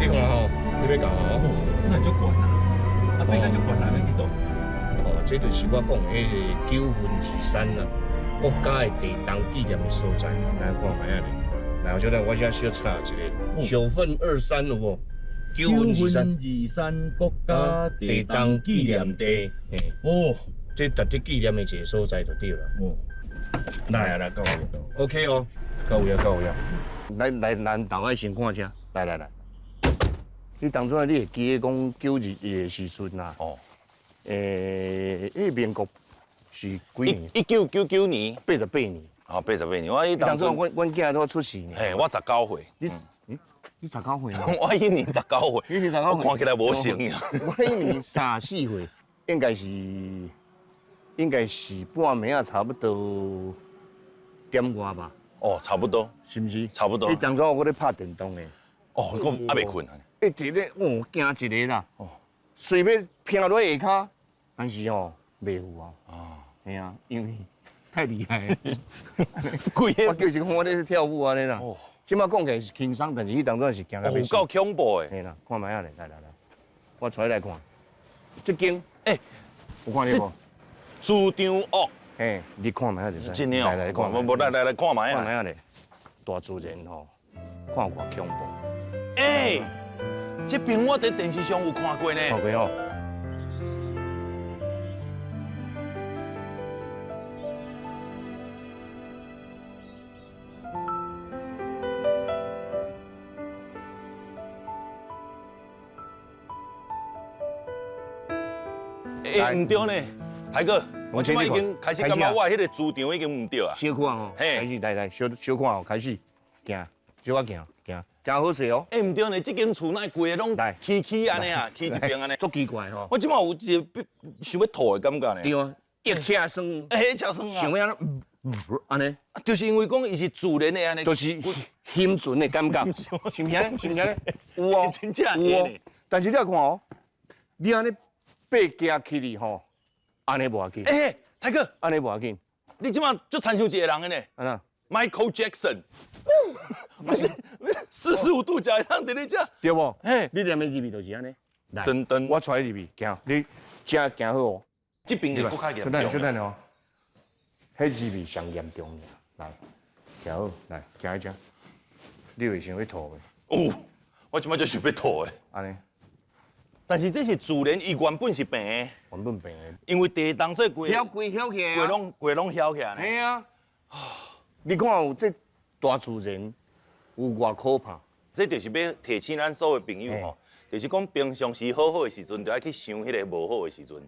你看吼，你欲共哦？那足懸啊！啊，爬甲足懸啊，欲去佗？哦，這就是我講的彼個九份二山啦，國家的地動紀念的所在。來看覓仔咧，來，我小等我遮小查一下，九份二山有無？九份二山，二山國家地動紀念地。哦，這值得紀念的一個所在就對啦。哦，來來，到位，OK 哦，到位啊，到位啊。來來，南投愛先看遮，來來來。你當初你會記得講9·21的時陣啊？哦。欸，民國是幾年？1999年。88年。哦，88年。我彼當陣，阮囝拄出世呢。嘿，我十九歲。你十九歲？我彼年十九歲。你十九歲？我看起來無像。我彼年34歲，應該是半暝仔差不多點外吧？哦，差不多。是毋是？差不多。彼當陣我咧拍電動的。哦，我猶未睏啊。一直咧，哦，驚一个啦。哦。隨欲拼落下跤，但是吼袂赴啊。哦。嘿啊，因為太厲害了。規我叫一看我咧跳舞按呢啦。哦。這擺講起來是輕鬆，但是彼當陣是驚甲欲死。有夠恐怖的。嘿啦，看覓仔咧，來來來，我帶你來看。這間，欸，有看著無？豬腸屋。嘿，你看覓仔就知。真的哦。來來，看。無來來來看覓仔。看覓仔咧，大自然吼，看偌恐怖。欸，這邊我佇電視上有看過呢。看過吼。欸，毋對呢，邰哥，我這擺已經開始感覺我彼個磁場已經毋對啊。小看吼，開始來來，小小看吼，開始行，小可行行。誠好勢哦！欸，毋對呢，這間厝哪會規个攏起起按呢啊，起一邊按呢，足奇怪吼！我這擺有一个想欲吐的感覺呢。對啊，腋下酸，欸，腋下酸啊！想欲按呢，按呢，就是因為講伊是自然的按呢，就是心存的感覺，是毋是按呢？是毋是按呢？有哦，真正有哦。但是你來看哦，你按呢爬行起去吼，按呢無要緊。欸，邰哥，按呢無要緊。你這擺足親像一個人的呢？按怎？Michael Jackson。不是，45度角，通佇咧遮，對無？嘿，你踮咧入去就是按呢。來，噔我帶你入去，行，你遮行好哦。這邊就閣較嚴重。小等，小等哦。彼入去上嚴重爾，來，行好，來，行去遮。你會想欲吐袂？有，我這擺就想欲吐的。按呢。但是這是自然，伊原本是平的。原本平的。因為地動所以規。翘規翹起來。規攏翹起來呢。嘿啊。你看有這大自然。有偌可怕？這就是欲提醒咱所有朋友吼，就是講平常時好好的時陣，就愛去想彼個無好的時陣。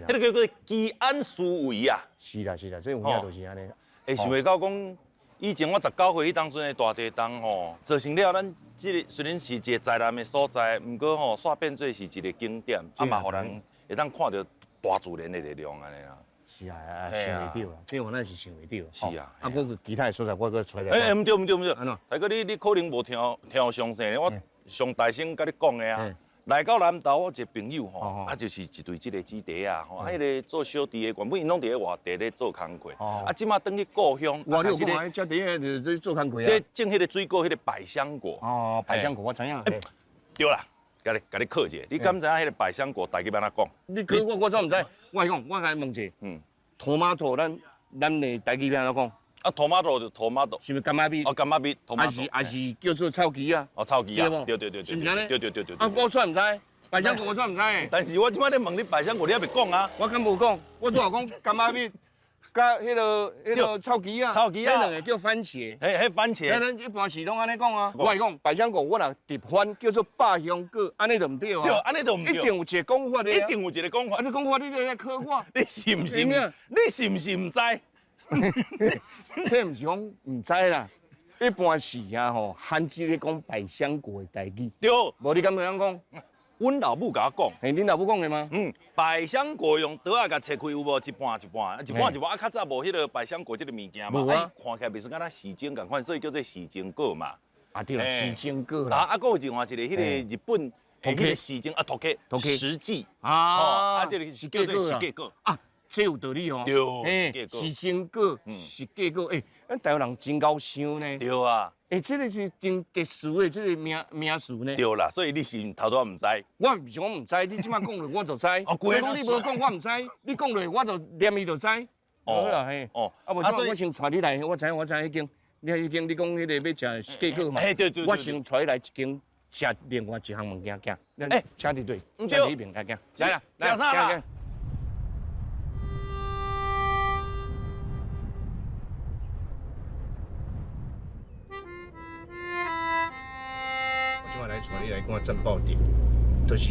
彼個叫做居安思危啊。是啦是啦，這有影就是按呢。會想袂到講，以前我19歲彼當陣的大地動吼，造成了咱這個雖然是一個災難的所在，毋過吼，煞變做是一個景點，啊嘛，予人會當看著大自然的力量按呢啦。是啊，想袂著啦，這我那是想袂著。是啊，啊，我其他的所在我閣揣來。欸，毋對毋對毋對，按怎？大哥，你可能無聽聽詳細，我上大聲共你講的啊。來到南投，我一個朋友吼，啊，就是一對這個姊弟啊，吼，啊，彼個做小弟的，原本𪜶攏佇咧外地咧做工課，啊，這馬轉去故鄉。我你有講啊，遮佇咧咧做工課啊。咧種彼個水果，彼個百香果。哦，百香果我知影。對啦。共你考一下，你敢知影彼個百香果台語欲按怎講？你考我，我怎毋知？我來講，我共你問一下。嗯。トマト，咱咱的台語欲按怎講？啊，tomato 就 tomato，是毋是柑仔蜜？哦，柑仔蜜，還是還是叫做臭棋仔？哦，臭棋仔，對對對對，是毋是按呢？對對對對。啊，我煞毋知，百香果我煞毋知。但是我這擺咧問你百香果，你猶未講啊？我敢無講，我拄仔講柑仔蜜，佮彼個臭棋仔，臭棋仔，彼兩個叫番茄。彼彼番茄。咱一般是攏按呢講啊。我會講百香果，我若直翻叫做百香果，按呢就毋對啊。對，按呢就毋對。一定有一個講法的。一定有一個講法。啊，你講法你咧考我？你是毋是？你是毋是毋知？這毋是講毋知啦，一般是啊吼，罕見咧講百香果的台語。對，無你敢會曉講？阮老母共我講。嘿，恁老母講的嗎？嗯，百香果用刀仔共切開有無？一半一半，一半一半。啊，較早無彼個百香果這個物件嘛，無啊。看起來袂輸敢若時鐘仝款，所以叫做時鐘果嘛。啊對，時鐘果啦。啊啊，閣有另外一個彼個日本的彼個時鐘啊，時計，時計啊，啊，這個是叫做時計果啊。這有道理哦，對，時鐘果，時計果，欸，咱台灣人真𠢕想呢。對啊。欸，這個是真特殊的這個名名詞呢。對啦，所以你是頭拄仔毋知。我毋是講毋知，你這擺講落我就知。所以講你無講我毋知，你講落我就念伊就知。好啦，嘿。哦。啊無，我先帶你來，我知影我知影彼間，你彼間你講彼個欲食時計果嘛？嘿，對對對。我先帶你來一間食另外一項物件，行。欸，請佇對，請佇彼邊來行。來啦，食啥啦？我這擺來帶你來看珍寶店，就是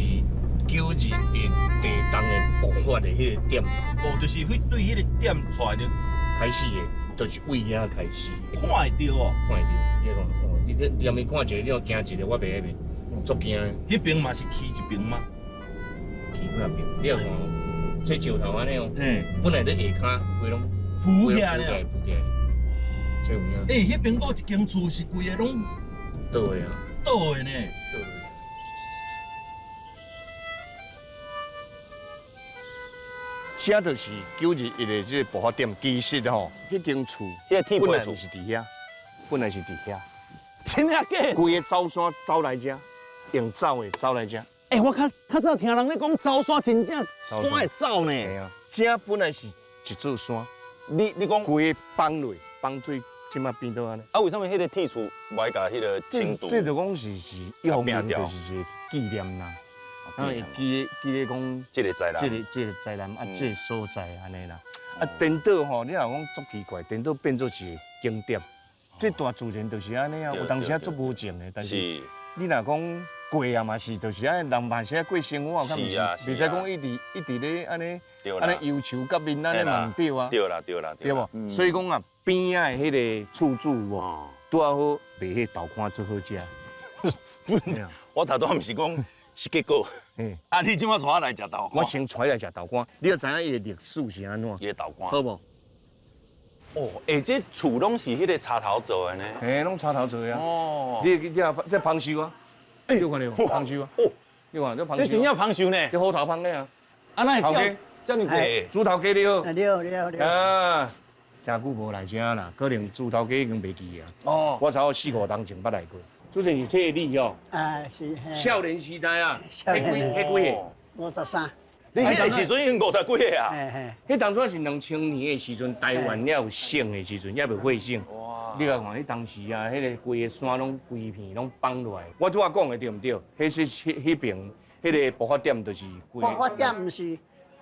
九二一地動的爆發的彼個點。哦，就是彼對彼個點出來的開始的，就是為遐開始。看會著哦，看會著。你看，哦，你這連伊看一個，你驚一個，我袂彼邊，足驚的。彼邊嘛是起一邊嗎？起幾邊？你若看，這石頭按呢哦，本來佇下跤，規攏浮起來了，浮起來。這有影。欸，彼邊閣有一間厝是規个攏倒的啊。倒的呢。倒的。這就是9·21的這個爆發點。其實吼，彼間厝本來毋是佇遐，本來是佇遐。真的假的？規個走山走來遮，用走的走來遮。欸，我較較早聽人咧講走山真正山會走呢。嘿啊，這本來是一座山。你講規個崩落，崩水，這馬變做按呢。啊，為啥物彼個鐵厝無愛共彼個清除？這就講是一方面就是一個紀念啦。啊，會記得講，這個災難，這個災難啊，這個所在按呢啦。啊，顛倒吼，你若講足奇怪，顛倒變做一個景點。這大自然就是按呢啊，有當時啊足無情的，但是你若講過啊嘛是，就是按人嘛是愛過生活，敢毋是？袂使講一直一直咧按呢，按呢憂愁甲面按呢嘛毋對啊。對啦對啦對無？所以講啊，邊仔的彼個厝主有無，拄仔好賣彼豆乾做好食。我頭拄仔毋是講。是結果，啊！你這擺帶我來食豆乾，我先帶你來食豆乾，你就知影伊的歷史是按怎。伊的豆乾，好無？哦，欸，這厝攏是彼個柴頭做的呢？嘿，攏柴頭做的啊。哦，你這芳樹啊？你有看著無？芳樹啊？哦，你看這芳樹。這真正芳樹呢？這虎頭芳的啊。啊，哪會頭家這麼濟？豬頭家你好。你好，你好，你好。啊，真久無來遮啦，可能豬頭家已經袂記啊。哦。我差不多四五冬前捌來過。主持人是替你哦，啊是。少年時代啊，少年。彼幾歲？ 53。你彼個時陣已經50幾歲啊？嘿嘿。彼當初是2000年的時陣，台灣猶有省的時陣，猶未火省。哇！你來看，彼當時啊，彼個規個山攏規片攏崩落來。我拄仔講的對毋對？彼是彼邊，彼個爆發點就是。爆發點毋是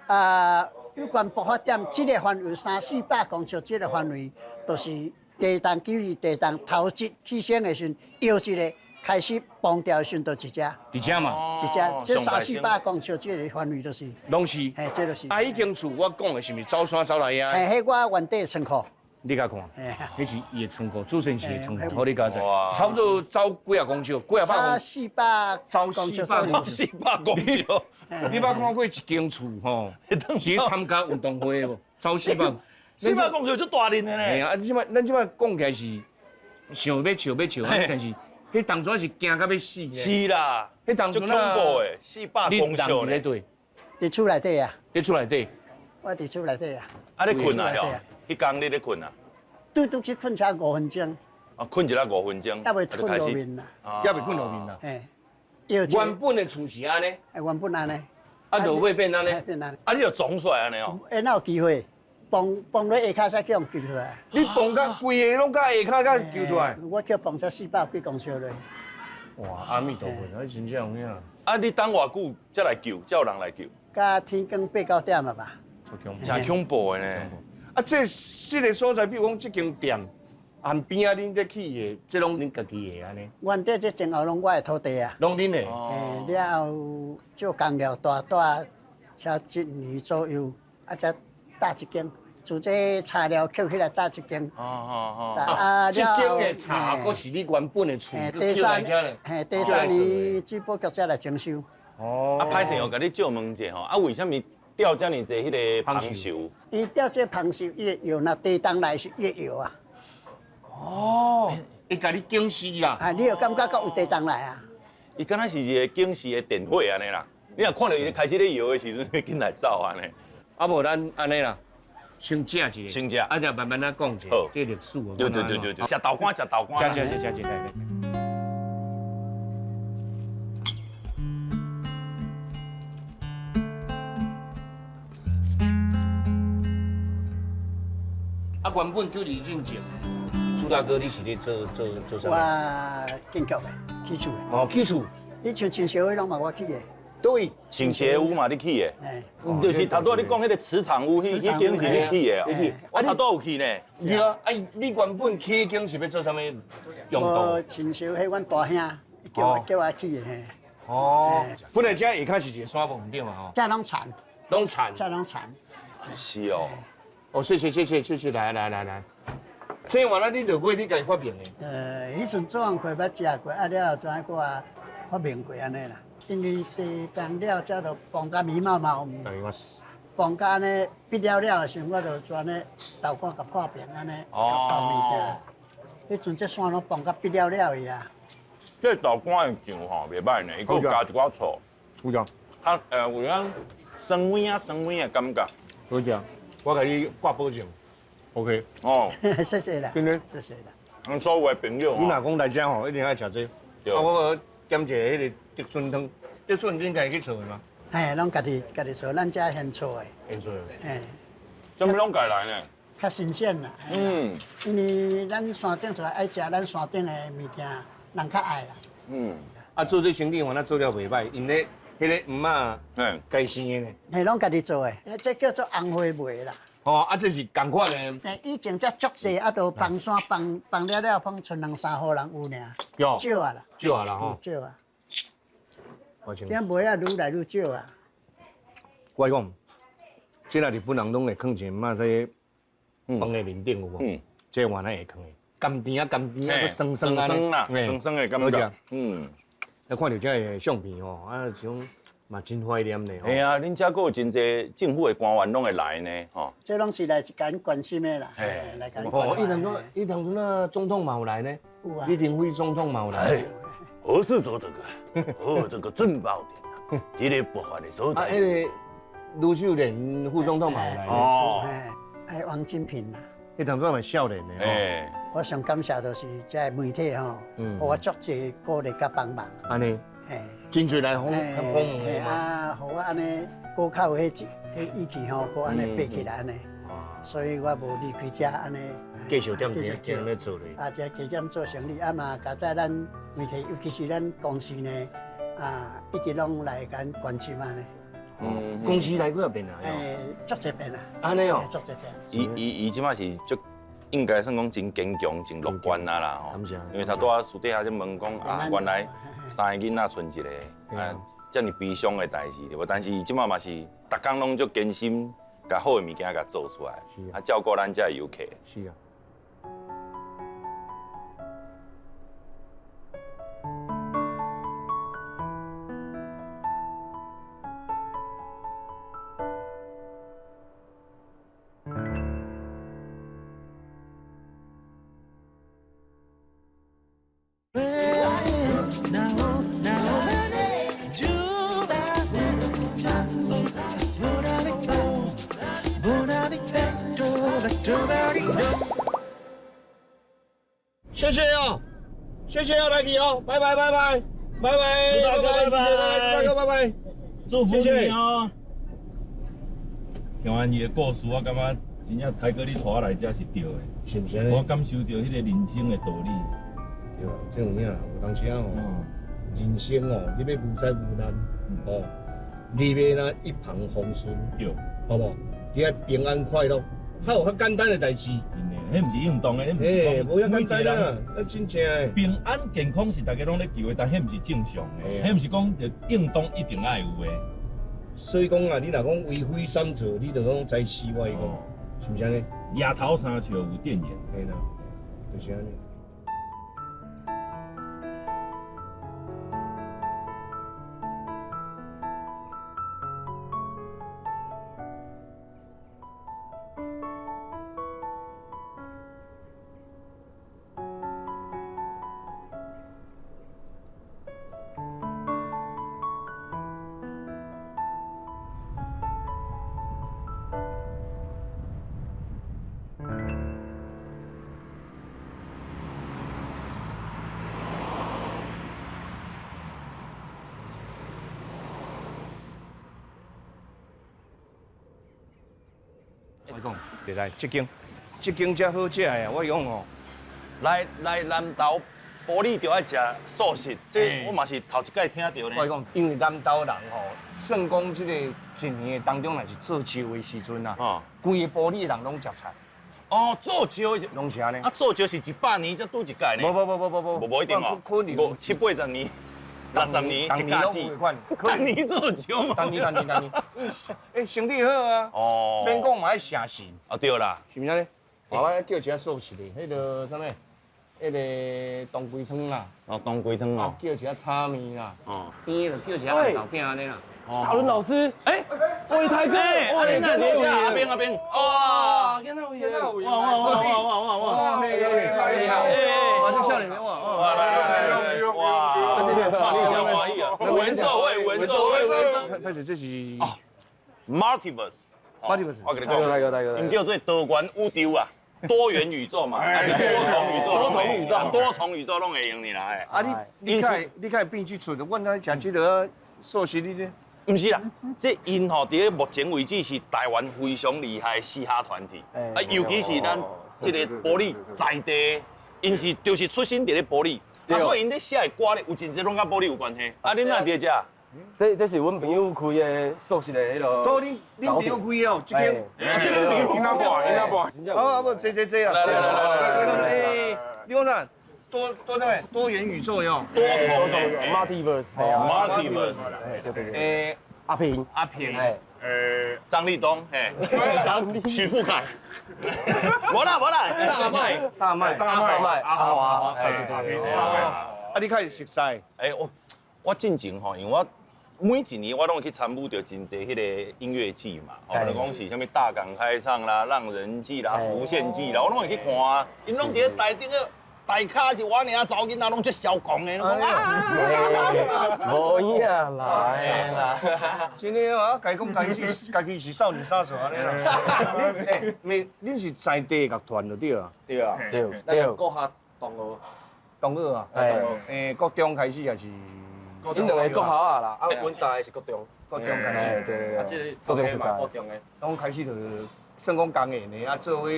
啊，有關爆發點，這個範圍三四百公尺，這個範圍就是。地動9·21地動頭一起先的時陣，搖一个開始崩掉的時陣，就一隻。一隻嘛，一隻，這三四百公尺這個範圍就是。攏是。嘿，這就是。啊，彼間厝我講的是毋是走山走來啊？嘿，彼我原底倉庫。你共看，彼是伊的倉庫，祖先是的倉庫，好，你共知。差不多走幾仔公尺，幾仔百公。400走400公尺。400公尺。你捌看過一間厝吼？是參加運動會無？走400。 400公尺足大陣的呢。嘿啊，啊，這擺咱這擺講起來是想欲笑欲笑，但是彼當初是驚甲欲死。是啦，彼當初足恐怖的，400公尺咧。你佇厝內底啊？佇厝內底。我佇厝內底啊。啊，你睏啊？哟，彼工你咧睏啊？拄拄去睏才5分鐘。啊，睏一下5分鐘。猶未睏落面啦。猶未睏落面啦。嘿。原本的厝是按呢。原本按呢。啊，落尾變按呢？變按呢。啊，你就撞出來按呢哦。欸，哪有機會？蹦蹦落下跤才叫人救出來。你蹦甲規个攏佮下跤佮救出來？我叫蹦才400幾公尺落。哇，阿彌陀佛，啊，真正有影。啊，你等偌久才來救？才有人來救？到天光8、9點了吧？真恐怖的呢。啊，這個所在，比如講這間店，岸邊仔恁咧起的，這攏恁家己的按呢？原底這前後攏我的土地啊。攏恁的。欸，了後做工料大大，才一年左右，啊，才搭一間，自這柴寮捡起來搭一間。啊，這間的柴，閣是你原本的厝，第三，嘿，第三年水保局才來徵收。哦。啊，歹勢哦，共你借問一下吼，啊，為啥物釣遮爾濟彼個螃蟀？伊釣這螃蟀，伊會搖，若地動來是會搖啊。哦，伊共你警示啦。啊，你有感覺閣有地動來啊？伊敢若是一個警示的電火按呢啦。你若看著伊開始咧搖的時陣，緊來走按呢。啊，無咱按呢啦，先食一下，先食，啊，再慢慢仔講一下，這歷史。對對對對對，食豆乾，食豆乾。食食食食食。啊，原本92進前，朱大哥，你是咧做啥？我建築的，起厝的。哦，起厝。你像清水屋攏嘛我起的。對，清水屋嘛你起的。就是頭拄仔你講彼個磁場屋，彼間是你起的。你我頭拄有去呢。對啊，啊，你原本起間是欲做啥物用途？清水彼阮大兄叫我起的。哦。本來這下跤是一個山峰對嘛吼。這攏田。攏田。這攏田。是哦。哦，謝謝謝謝謝謝，來來來來，這原來你落尾你家己發明的？彼陣做工課捌食過，啊了後怎我發明過按呢啦。因為地動了，才就崩甲密麻麻，崩甲按呢閉了了的時陣，我就按呢豆乾共破平按呢，倒物件。彼陣這山攏崩甲閉了了去啊。這豆乾的醬吼袂䆀呢，伊閣有加一寡醋。有醬。啊，有影酸味啊酸味的感覺。好食。我共你掛保證，OK。哦，謝謝啦，真的，謝謝啦。咱所有的朋友，你若講來遮吼，一定愛食這個。啊，我點一个彼个竹筍湯，竹筍恁家己去做的嗎？嘿，攏家己做，咱遮現做的。現做的。嘿。啥物攏家來呢？較新鮮啦。嗯。因為咱山頂出來愛食咱山頂的物件，人較愛啦。嗯。啊，做這生意原來做了袂䆀，因咧。彼个毋仔，家生的呢？嘿，攏家己做的，這叫做紅花梅啦。哦，啊，這是仝款的。以前這足濟，啊，都崩山崩崩了了，放賰兩三戶人有爾。少啊啦。少啊啦吼。少啊。這梅啊，愈來愈少啊。我講，這若日本人攏會囥一個毋仔在飯的面頂有無？嗯。這原來會囥的，甘甜啊甘甜啊，閣酸酸啦，酸酸的感覺。嗯。啊，看著這个相片吼，啊，這種嘛真懷念呢。嘿啊，恁遮閣有真濟政府的官員攏會來呢，吼。這攏是來共關心的啦。嘿，來共。哦，伊當陣啊，總統嘛有來呢。有啊。李登輝總統嘛有來。我是做這個，哦，這個珍寶殿啊，這個爆發的所在。啊，彼个盧秀蓮副總統嘛有來。哦。哎，王金平啦。彼當陣嘛少年的。嘿。我上感謝就是這个媒體吼，予我足濟鼓勵佮幫忙。按呢，嘿，真濟來訪訪問啊，予我按呢，閣較有彼彼意氣吼，閣按呢爬起來按呢。所以我無離開遮按呢。繼續踮這這咧做咧。啊，這加減做生意，啊嘛，加在咱媒體，尤其是咱公司呢，啊，一直攏來共關心按呢。嗯，公司來幾若遍啊？欸，足濟遍啊。按呢哦。足濟遍。伊這擺是足。應該算講真堅強、真樂觀啊啦吼，因為他拄仔私底下就問講啊，原來三个囡仔賰一个，啊，遮爾悲傷的代誌對無？但是這擺嘛是，逐工攏足堅心，共好的物件共做出來，啊，照顧咱遮的遊客。是啊。謝謝哦，謝謝哦，來去哦，拜拜拜拜拜拜，大哥拜拜，大哥拜拜，祝福你哦。聽完伊的故事，我感覺真正台哥你帶我來遮是對的，是毋是？我感受到彼個人生的道理。對啊，這有影，有當時啊吼，人生哦，你欲無災無難哦，你欲若一帆風順，對，好無？你愛平安快樂，還有較簡單的代誌。真的，彼毋是應當的，彼毋是講每一個人真正的平安健康是大家攏咧求的，但彼毋是正常的，彼毋是講就應當一定愛有的。所以講啊，你若講為非三做，你就講在死我伊講，是毋是按呢？額頭三尺有電眼，嘿啦，就是按呢。我講，來，這間，這間才好食的，我講哦。來來南投埔里就愛食素食，這我嘛是頭一擺聽到呢。我講，因為南投人吼，算講這個一年的當中，若是做醮的時陣啊，規個埔里的人攏食菜。哦，做醮是攏是按呢。啊，做醮是100年才拄一屆呢。無無無無無無，無一定哦。可能七八十年。60年一家子，逐年做醮嘛。逐年逐年逐年。欸，身體好啊。哦。免講嘛愛成神。啊對啦。是毋是按呢？我叫一下素食的，彼个啥物？彼个當歸湯啦。哦，當歸湯哦。叫一下炒麵啦。哦。邊就叫一下紅豆餅按呢啦。大倫老師。欸，喂，台哥，哇，你那你這阿兵阿兵，哇，見到有，哇哇哇哇哇哇哇，你好，哇，這少年哇，哇來來來，哇，哇你真歡喜啊，有緣做伙，有緣做伙，開始這是哦，Multiverse，Multiverse，我跟你講，𪜶叫做多元宇宙啊，多元宇宙嘛，還是多重宇宙？多重宇宙，多重宇宙攏會用你啦，哎。啊你你較你較會變這出，阮那食這个素食你呢？毋是啦，這𪜶吼佇咧目前為止是台灣非常厲害的嘻哈團體，啊，尤其是咱這个埔里在地，𪜶是就是出身佇咧埔里，啊，所以𪜶咧寫的歌咧有真濟攏佮埔里有關係。啊，恁哪佇遮？這是阮朋友開的素食的彼个。都恁朋友開的哦，這間。啊，這个朋友應該無，應該無。啊不，這啊。來來來來來。欸，你講啥？多多啥物？多元宇宙喲。多重的。 Multiverse。 Multiverse。對對對。欸，阿平。阿平。欸，張立東，嘿。許富凱。無啦無啦，大麥。大麥。大麥。阿華。對對對。啊，你較會熟悉？欸，我進前吼，因為我每一年我攏會去參與著真濟彼个音樂季嘛，吼，比如講是啥物大港開唱啦、浪人祭啦、浮現祭啦，我攏會去看啊。𪜶攏佇咧台頂個大咖是我爾，查某囡仔攏足囂狂的，攏講啊，無影來啦！真的啊，家講家己家己是少年殺手按呢啦。欸，恁是在地樂團就對啊？對啊，對對。國學同學，同學啊？欸，國中開始也是？恁兩个國校啊啦，啊，阮三个是國中，國中開始，對對對，啊，這個國中嘛國中的，攏開始就算講工藝呢，啊，做伙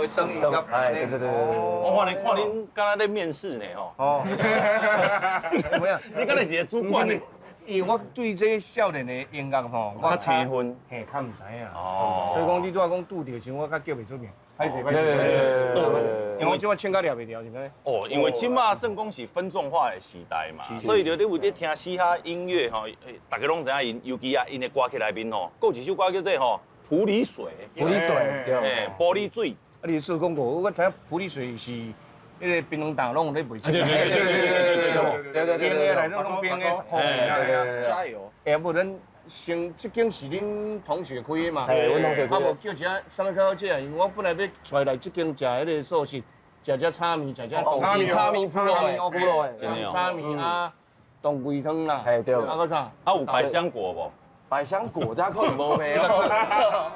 生意哎，對對對對。我看你看恁敢若咧面試呢吼。哦。你敢若一个主管呢？因為我對這少年的音樂吼，我較青分，嘿，較毋知影。哦。所以講你拄仔講拄著時，我較叫袂出名。歹勢歹勢。因為我這擺唱甲掠袂牢，是毋？哦，因為這擺算講是分眾化的時代嘛，所以就你有咧聽嘻哈音樂吼，大家攏知影𪜶，尤其啊，𪜶的歌曲內面吼，閣有一首歌叫做吼《埔里水》。埔里水，對。欸，埔里水。啊，你做廣告，我知影埔里水是彼个檳榔摊攏有咧賣。對對對對對對對對。冰的來攏冰的10箍爾。加油！欸，無恁先，這間是恁同學開的嘛？嘿，阮同學開的。啊，無叫一下啥物較好食？因為我本來欲帶來這間食彼个素食，食只炒麵，食只炒麵、炒麵、炒麵、真的哦。炒麵啊，當歸湯啦。嘿，對。啊，閣啥？啊，有百香果無？百香果，這可能無賣哦。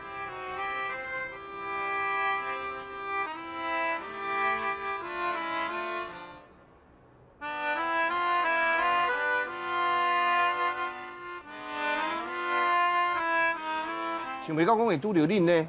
想袂到講會拄著恁呢，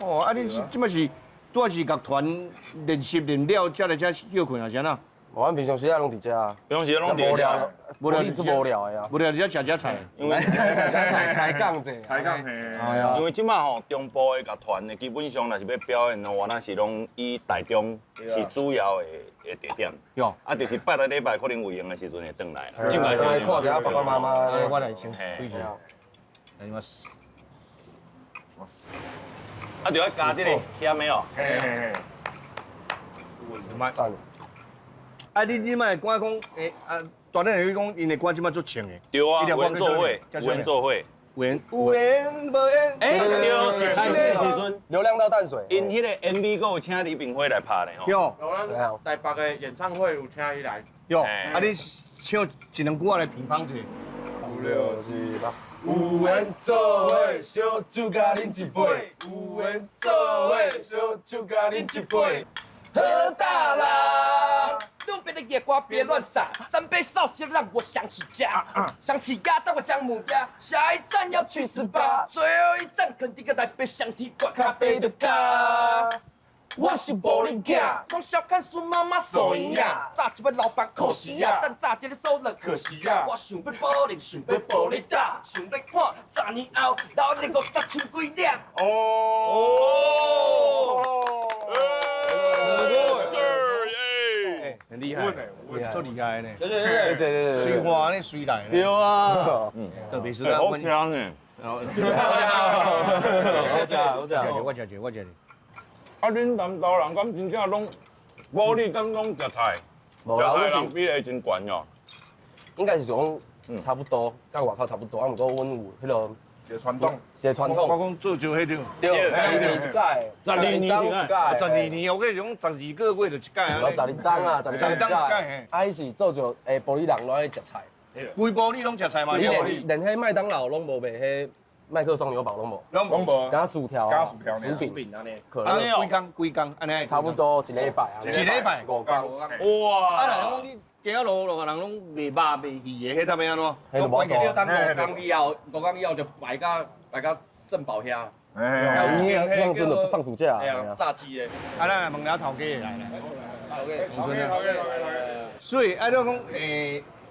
哦，啊，恁是這擺是拄仔是樂團練習練了，才來遮歇睏啊，是按怎？無，阮平常時仔攏佇遮。平常時攏佇遮。無聊就無聊的啊。無聊佇遮食食菜。因為開講者。開講嘿。因為這擺吼，中部的樂團呢，基本上若是欲表演吼，原來是攏以台中是主要的地點。喲。啊，就是拜六禮拜可能有閒的時陣會轉來啦。應該是看一下爸爸媽媽。我來先吹者。來，我。啊，就愛加這個鹹的哦。嘿嘿嘿。啊，你這擺歌講，啊，大咱會講，𪜶的歌這擺足唱的。對啊，有緣做伙，有緣做伙。有緣有緣無緣。欸，對，一開始的時陣，流量到淡水。𪜶彼個 MV 閣有請李炳輝來拍咧吼。對。台北的演唱會有請伊來。對，啊，你唱一兩句來評判一下。五六七八。有緣做伙，燒酒共啉一杯。有緣做伙，燒酒共啉一杯。喝大啦！路邊的野瓜別亂撒，三杯燒酒讓我想起家，想起鴨，當我薑母鴨。下一站要去18，最後一站肯定要來杯香緹掛咖啡的咖。我是埔里囝，從小看書媽媽送營養，早一擺老板可惜啊，但早一日收了可惜啊。我想欲保齡，想欲保利達，想欲看10年後老年50剩幾粒。哦。很厲害，足厲害呢。對對對對對，隨話呢，隨來。對啊，特別是好香呢。我食，我食，我食，我食。啊，恁南投人敢真正攏，埔里敢攏食菜？食菜人比例真懸哦。應該是講差不多，佮外口差不多，啊，毋過阮有彼個。一個傳統，一個傳統。我講做招彼種。對，12年一屆，12年一屆，12年，我計講12個月就一屆啊。 12冬啊，12冬一屆。啊，彼是做招埔里人攏愛食菜。規埔里攏食菜嘛？連彼麥當勞攏無賣，彼麥克松牛堡攏無。攏無。加薯條。加薯條。薯餅。啊，幾工幾工按呢？差不多一禮拜啊。一禮拜。5工。哇！啊，若講你行路路人攏賣肉賣魚的，彼搭欲按怎？攏關起。等5工以後，5工以後就擺到擺到正寶遐。哎，那陣就放暑假。哎呀，炸雞的。啊，咱來問下頭家的來來。頭家。頭家，頭家。所以啊，你講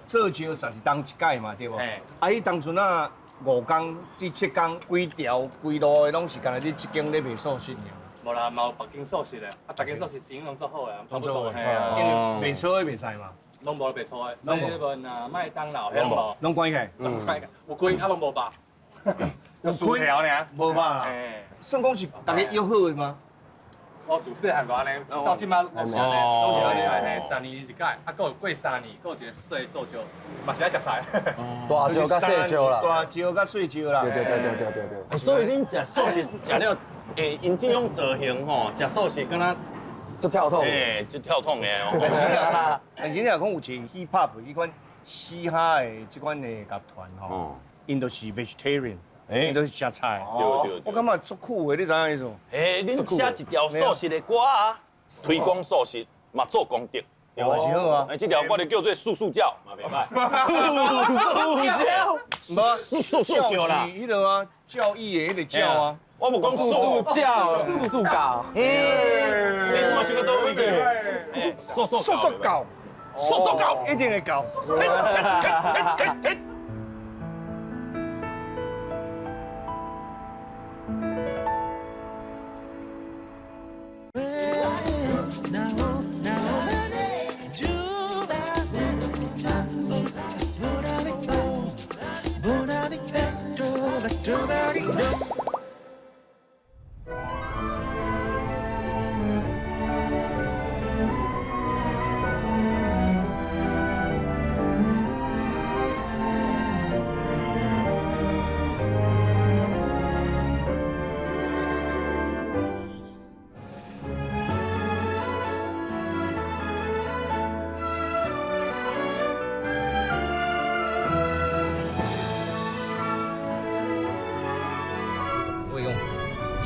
做招12冬一屆嘛，對無？啊，彼當陣啊，5工至7工，規條規路的攏是干焦佇這間咧賣素食爾。無啦，嘛有別間素食的，啊，逐間素食生意攏足好的，攏做好的，因為賣粗的袂使嘛。攏無賣粗的，攏無啊，麥當勞彼攏無。攏關起來。攏關起來，有開啊，攏無肉。有開無肉啦。算講是逐家約好的嗎？我自細漢就按呢，到這擺攏是按呢，攏是按呢，10年一屆，啊，閣有過3年，閣有一個細做招，嘛是愛食菜。大招佮細招啦。大招佮細招啦。對對對對對對。所以恁食素食食了，𪜶這種造型吼，食素食敢若。這跳痛。這跳痛的哦。但是你若講有一個 hip hop 彼款嘻哈的這款的樂團吼，𪜶就是 vegetarian，𪜶都是食菜。對對。我感覺足酷的，你知影意思無？恁寫一條素食的歌啊，推廣素食嘛做功德。嘛是好啊。這條歌就叫做素素教，嘛袂歹。素素教。無素素教啦。是彼个啊，教義的彼個教啊。我無講素素教，素素教。你這麼想到佗位去？素素素素教，素素教，一定會教。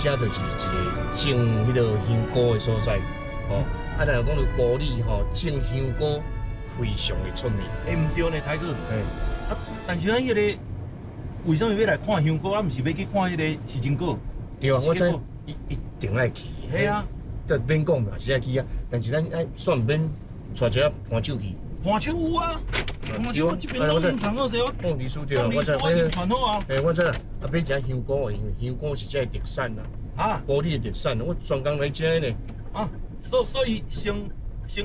這就是一個種彼个香菇的所在，吼。啊，若講到埔里吼，種香菇非常的出名。毋對呢，泰哥。啊，但是咱彼个為啥物欲來看香菇，啊，毋是欲去看彼个時針果？對啊，我知。伊定愛去。係啊，這免講嘛是愛去啊，但是咱愛煞毋免帶一個伴手去。伴手有啊，伴手我這邊攏已經傳好勢，我鳳梨酥對，鳳梨酥我已經傳好啊。欸，我知啦，啊買一下香菇，因為香菇是這個特產啦。啊，埔里的特產，我專工來食呢。啊，所以先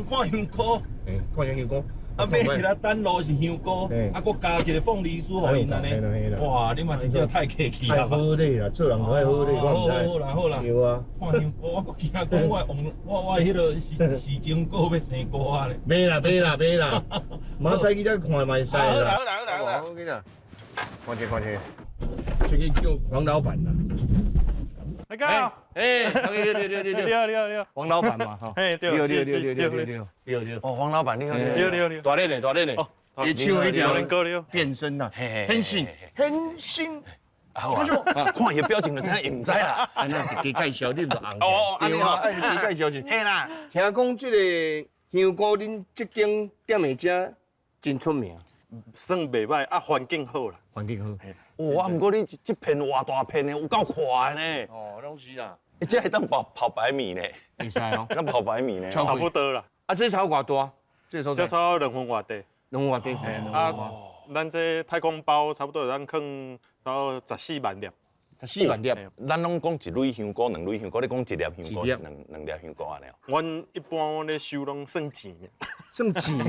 看香菇。欸，看香菇。啊，買一粒丹露是香菇，啊，閣加一個鳳梨酥予𪜶按呢。哇，你嘛真正太客氣啦。好禮啦，做人愛好禮，好好啦好啦。對啊。看香菇，我閣驚講我王我我彼個時時鐘閣欲生菇啊咧。買啦買啦買啦，明仔去遮看嘛會使啦。好啦好啦好啦。好緊啦，看者看者，這個叫黃老闆啦。來哥，哎，對對對對對，你好你好你好，黃老闆嘛，吼，嘿對對對對對對對對對。哦，黃老闆你好，你好你好你好，大咧呢大咧呢，伊唱彼條變身啦，変身變身。好啊，看伊的表情就知影伊毋知啦。按呢加介紹你就紅。哦，按呢吼，愛加介紹者。嘿啦，聽講這個香菇，恁這間店的遮真出名。算袂䆀啊，環境好啦。環境好。哇，毋過你這片偌大片的，有夠闊的呢。哦，攏是啦。欸，這會當跑跑百米呢？會使哦。當跑百米呢？差不多啦。啊，這草偌大？這所在。這草2分外地。2分外地。啊，咱這太空包差不多會當囥到14萬粒。 14萬粒。咱攏講一蕊香菇、兩蕊香菇，你講一粒香菇、兩粒香菇按呢？阮一般咧收攏算錢。算錢？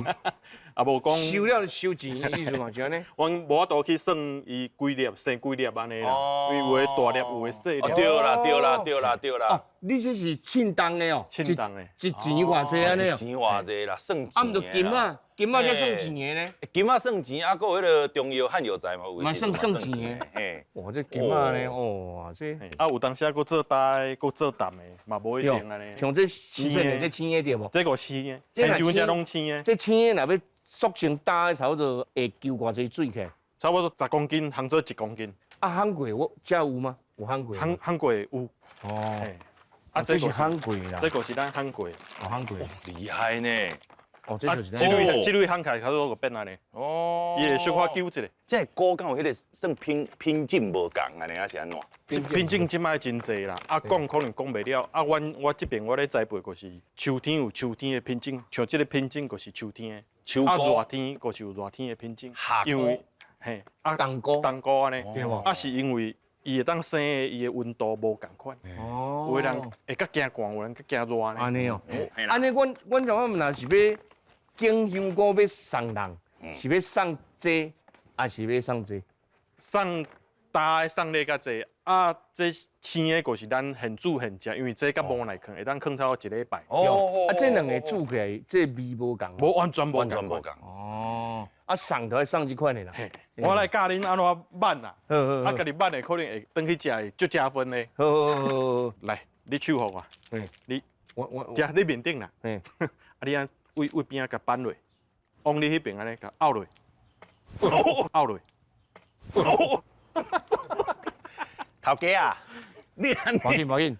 啊，無講收了收錢的意思嘛，是按呢？阮無法度去算伊幾粒生幾粒按呢啦，因為有的大粒，有的細粒。對啦對啦對啦對啦。哦，你這是稱重的哦？稱重的。一錢偌濟按呢？一錢偌濟啦，算錢。啊，毋就金仔，金仔才算錢的呢？金仔算錢，啊，閣有彼個中藥漢藥材嘛有。嘛算算錢的。嘿。哇，這金仔呢？哇，這。啊，有當時閣做焦的，閣做淡的，嘛無一定按呢。像這青的，這青的對無？這個青的，現場這攏青的。這青的若欲塑成焦的，差不多會揪偌濟水起來？差不多10公斤，烘做1公斤。啊，烘過我遮有嗎？有烘過。烘過有。哦。啊，這是烘過啦。這個是咱烘過。哦，烘過。厲害呢。哦，這就是。這類這類烘起來差不多就變按呢。哦。伊會小可揪一下。這個菇敢有彼個算品種無仝按呢，還是按怎？品種這擺真濟啦，啊講可能講袂了。啊，阮我這邊我咧栽培就是秋天有秋天的品種，像這個品種就是秋天的。秋菇。啊，熱天就是有熱天的品種。夏菇。因為嘿，啊冬菇。冬菇按呢，對無？啊是因為伊會當生的，伊的溫度無仝款。哦。有的人會較驚寒，有的人較驚熱呢。按呢哦。按呢，阮阮像我若是欲揀香菇欲送人，是欲送這，還是欲送這？送焦的送禮較濟，啊，這青的就是咱現煮現食，因為這較無耐囥，會當囥超過一禮拜。哦。啊，這兩个煮起來，這味無仝。無完全無完全無仝。哦。啊，送就愛送這款的啦。嘿，我來教恁按怎挽啦。啊，家己挽的可能會轉去食會足加分的。好好好好。來，你手予我。你我食你面頂啦。嘿。啊，你按位位邊仔共扳落，往你彼邊按呢共拗落，拗落。頭家啊，你按呢？無緊無緊，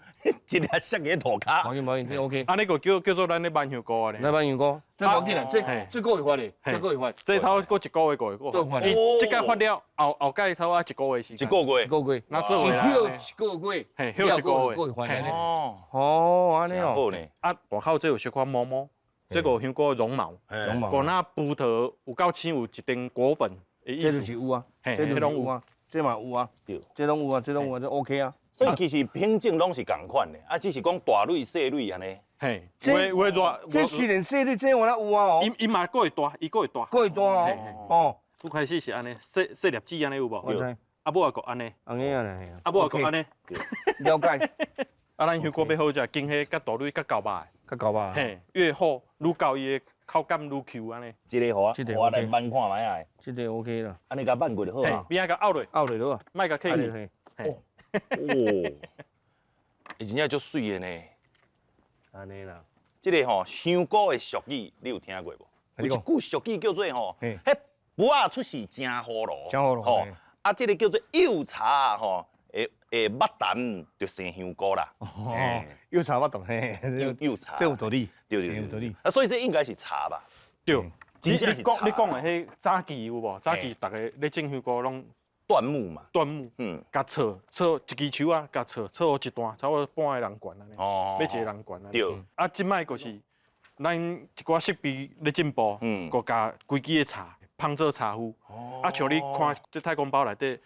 一粒摔佇塗跤。無緊無緊，這 OK。按呢個叫叫做咱咧挽香菇按呢。來挽香菇，這無緊啦，這這個月發的，這個月發。這差不多一個月個月過。伊這擺發了，後後蓋差不多一個月時間。一個月。一個月。那做回來。是歇一個月。嘿，歇一個月。哦。哦，按呢哦。好呢。啊，外口這有小可毛毛，這個香菇絨毛。絨毛。果那葡萄有夠青，有一定果粉。這就是有啊，這就是有啊，這嘛有啊，對，這攏有啊，這攏有啊，這 OK 啊。所以其實品種攏是仝款的，啊，只是講大蕊細蕊按呢。嘿，有的熱，這雖然細蕊，這有哪有啊？哦，伊嘛閣會大，伊閣會大，閣會大哦。哦，剛開始是按呢，細細粒子按呢有無？我知。啊，尾仔閣按呢。按呢啊，啊，尾仔閣按呢。了解。啊，咱香菇欲好食，揀彼較大蕊、較厚肉的。較厚肉。嘿，越厚愈厚，伊的口感愈 Q 按呢。這个予我，我來挽看覓仔。這个 OK 啦。按呢共挽過就好啊。邊仔共拗落。拗落就好。莫共客氣。哦。欸，真正足媠的呢。按呢啦。這个吼香菇的俗語，你有聽過無？有一句俗語叫做吼，彼匏仔出世誠葫蘆。誠葫蘆。吼，啊，這个叫做幼茶吼，會會捌痰就生香菇啦。哦，幼茶捌痰，嘿，幼茶，這有道理，對對對，有道理。啊，所以這應該是茶吧？對，真正是你講你講的彼早期有無？早期逐个咧種香菇攏椴木嘛。椴木，共错错一支树啊，共错错好一段，差不多半个人悬按呢。欲一个人悬按呢。啊，这摆就是咱一寡设备咧进步，閣共规支的柴芳做柴灰。啊，像你看这太公包内底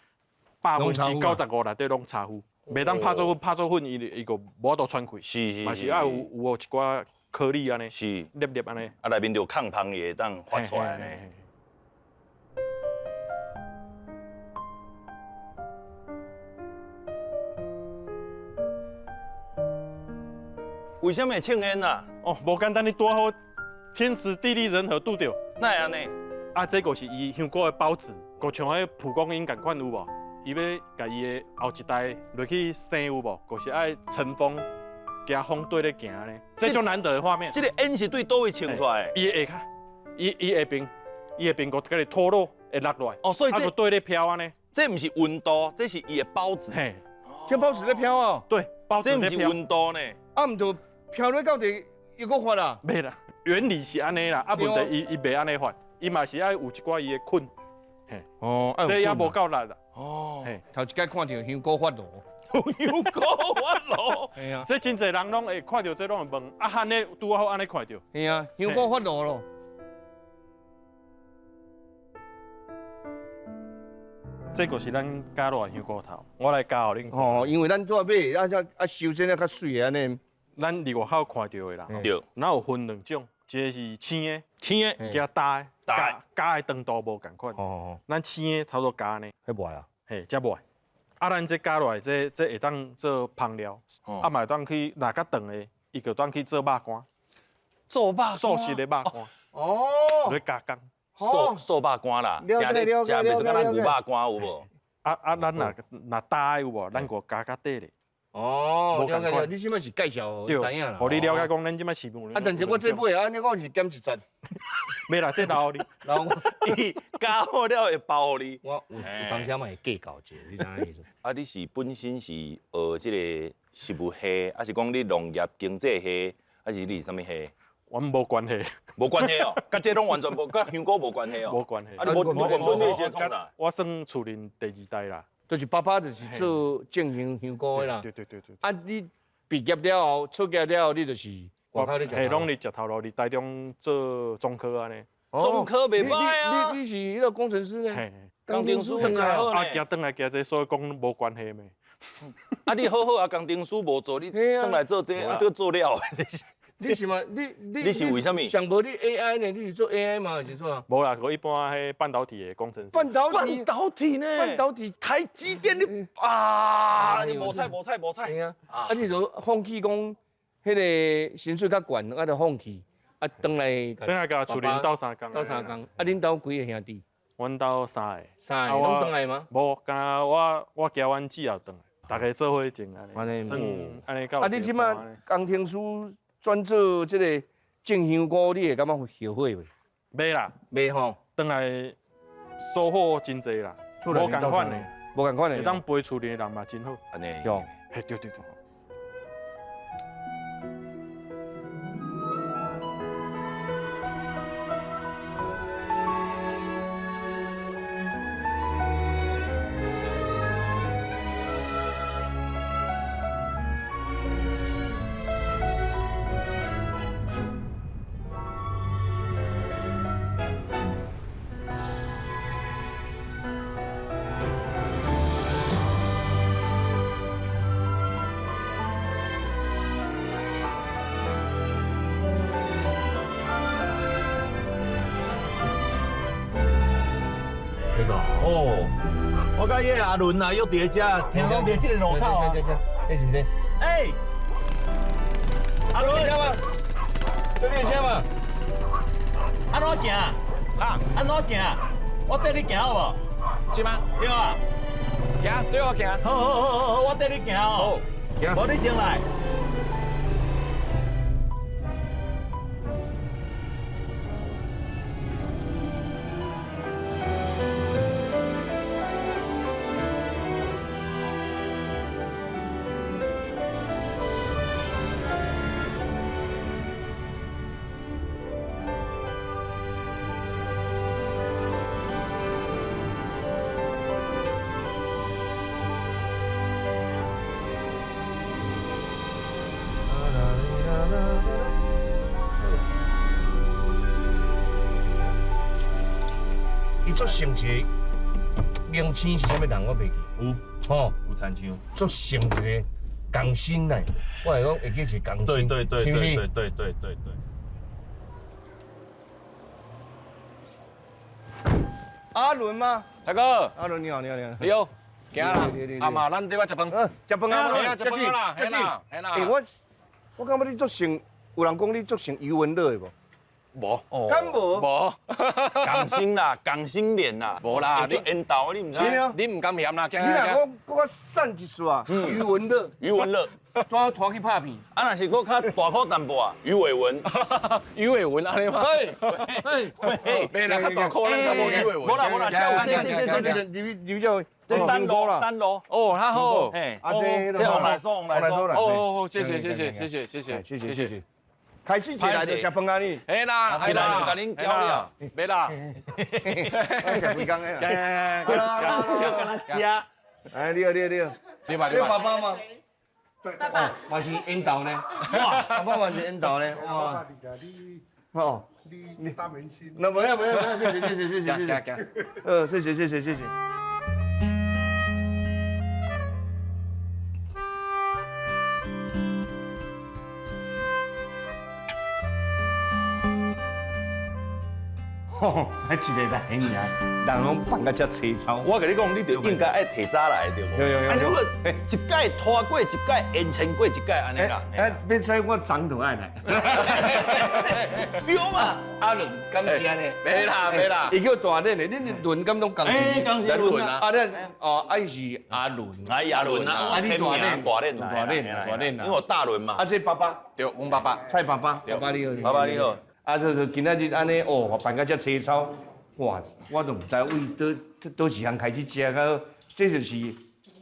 95%内底攏柴灰，袂当拍做粉，拍做粉伊伊就无法度喘气。嘛是爱有一寡颗粒按呢，粒粒按呢。啊，内面就有空芳会当发出来呢。为啥物会呛烟啊？哦，无简单，你拄好天时地利人和拄著。哪会按呢？啊，这个是伊香菇的孢子，就像彼蒲公英仝款有无？伊欲共伊的后一代落去生有无？就是爱乘风，行风对咧行呢。这种难得的画面。这个烟是对佗位冲出来的？伊的下跤，伊下爿，伊下爿阁佮你脱落会落来。哦，所以这对咧飘按呢。这毋是温度，这是伊的孢子。嘿，这孢子咧飘哦。对，孢子这毋是温度呢。啊，毋就飘落到底又阁发啦？袂啦，原理是按呢啦，啊，问题伊袂按呢发，伊嘛是爱有一寡伊的菌。嘿，哦，这也无够力啦。哦，嘿，头一摆看著香菇发炉，香菇发炉，嘿啊，这真济人拢会看著这拢会问，啊，按呢拄好按呢看著。嘿啊，香菇发炉咯。这就是咱加落来香菇头，我来教予恁。哦，因为咱拄仔买，啊啊收这较媠的按呢。咱伫外口看著的啦，咱有分两种，一个是青的，青的，加焦的，焦的长度无仝款。哦。咱青的差不多焦呢。彼袂啊？嘿，才袂。啊，咱这加落来，这会当做芳料，啊嘛会当去若较长的，伊就当去做肉干。做肉干。素食的肉干。哦。来加工。素素肉干啦，了解了解食袂输敢若牛肉干有无？啊啊，咱若若焦的有无？咱阁加较短咧。哦，了解了，你这摆是介绍，知影啦。予你了解讲，咱这摆市场。啊，但是我这买按呢，我是减一节。袂啦，这留予你，留我。伊加好了会包予你。我有当时嘛会计较一下，你知影意思？啊，你是本身是学这个食物系，还是讲你农业经济系，还是你是啥物系？阮无关系。无关系哦，佮这拢完全无，佮香菇无关系哦。无关系。啊，你无无关系，你是创啥？我算厝里第二代啦。就是爸爸就是做种香菇的啦。对对对对。啊，你毕业了后，出业了后，你就是外口咧食。嘿，拢伫食头路，伫台中做总科按呢。总科袂歹啊。你是彼个工程师呢？嘿。工程师真好呢。啊，行转来行这，所以讲无关系咩。啊，你好好啊，工程师无做，你转来做这，啊，都做了。你是嘛？你你是为啥物？上无你 AI 呢？你是做 AI 吗？还是做？无啦，我一般彼半导体的工程师。半导体？半导体呢？半导体，台积电你啊，你无彩无彩无彩。啊，啊你就放弃讲，彼个薪水较悬，啊就放弃，啊转来。转来共厝里斗相共。斗相共。啊，恁兜几个兄弟？阮兜三个。三个拢转来吗？无，敢若我寄阮姊也转来，大家做伙种按呢。按呢。按呢。啊，你这摆工程师转做这个种香菇，你会感觉后悔袂？袂啦，袂吼。转来收获真济啦，无仝款的，无仝款的。会当陪厝里的人嘛真好。按呢。嘿，对对对。哦，我佮伊个阿伦啊，约伫遮，听讲伫这个路口啊。欸，是毋是？欸，阿伦，这你的车吗？按怎行？啊？按怎行？我缀你行好无？是吗？对啊。行，对我行。好好好好好，我缀你行哦。行。无你先来。伊做像一个明星是啥物人，我袂记。有，吼，有亲像。做像一个共星来，我会讲会记一个共星，对对对是不是？对对对对对对。阿伦吗？大哥，阿伦你好，你好，你好。你好，行啦。阿妈，咱伫我食饭。嗯，食饭啊，嘿啊，食饭啦，嘿啦，嘿啦。欸，我感觉你足像，有人讲你足像余文乐的无？无，敢无？无。共星啦，共星脸啦。无啦，足缘投，你毋知？你毋甘嫌啦，你若讲阁较瘦一撮啊，余文乐，余文乐，怎拖去拍片？啊，若是阁较大颗淡薄啊，余伟文，余伟文按呢吗？喂喂，袂啦，较大颗咱较无余伟文。无啦无啦，这有这这这这这，这这单路单路。哦，较好。嘿，啊这这王来送，王来送。哦哦，谢谢谢谢谢谢谢谢谢谢谢谢。开始一来就食饭啊你。嘿啦，一来就共恁交了，袂啦。食几工的啦。叫敢若食。哎，你好你好你好。你爸你爸爸吗？对，爸爸。嘛是缘投呢。哇，爸爸嘛是缘投呢。哇。哦。你大明星。那不要不要不要，谢谢谢谢谢谢谢谢。谢谢谢谢谢谢。吼，一个来尔，人拢放甲遮凄惨。我共你讲，你就应该爱提早来，对无？有有有。啊，如果一届拖过一届，延长过一届，按呢啦。哎，别使我长都爱来。对嘛？阿伦，感谢呢。袂啦袂啦。伊叫大伦的，恁伦敢拢共一？哎，共一伦啊。啊，咱哦，啊伊是阿伦。哎，阿伦啊，啊你大伦，大伦，大伦，大伦因为我大伦嘛。啊，这爸爸。对，阮爸爸。蔡爸爸。爸爸你好。爸爸你好。啊，就是今仔日按呢，哦，办甲遮凄惨，哇，我都毋知为佗佗一项开始食到，这就是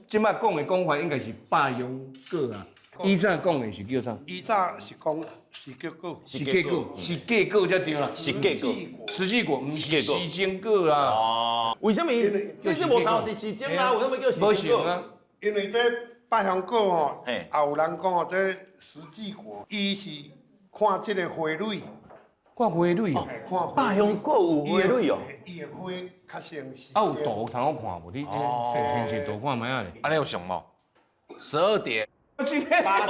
这摆讲的讲法，应该是百香果啊。以前讲的是叫啥？以前是讲是叫果，是结果，是结果才对啦。是结果，实际果，毋是时间果啦。哦，为什么？这这无头是时间啊？为什么叫时间果？啊。因为这百香果吼，也有人讲哦，这时节果，伊是看这个花蕊。看花蕊哦，百香果有花蕊哦，伊的花较像是。啊，有图通好看无？你现现图看觅仔咧。按呢有上无？12点。 8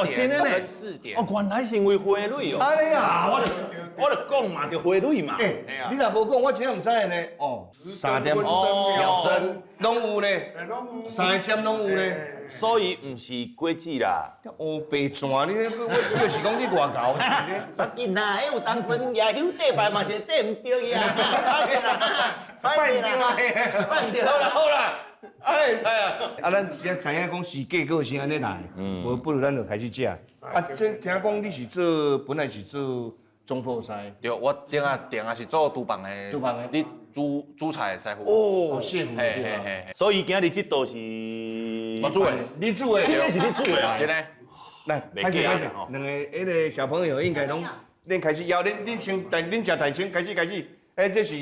点跟4点。哦，原来是因为花蕊哦。按呢啊，我就讲嘛，就花蕊嘛。欸，你若无讲，我真正毋知呢。哦，3点秒针拢有呢，3点拢有呢。所以毋是果子啦。乌白转，你我就是讲你外厚。别紧啦，彼有当阵举手缀牌嘛是缀毋著去啊。拜唔著啊，拜毋著。好啦好啦，按呢会使啊。啊，咱先知影讲是结果是按呢来，无不如咱就开始食。啊，这听讲你是做本来是做总铺师。对，我顶仔顶仔是做厨房的，厨房的，你煮煮菜的师傅。哦，师傅。嘿嘿嘿。所以今日这道是我煮的，你煮的，这个是你煮的啊？真的。来，开始开始，两个彼个小朋友应该拢，恁开始邀，恁先，恁食大先开始开始。哎，这是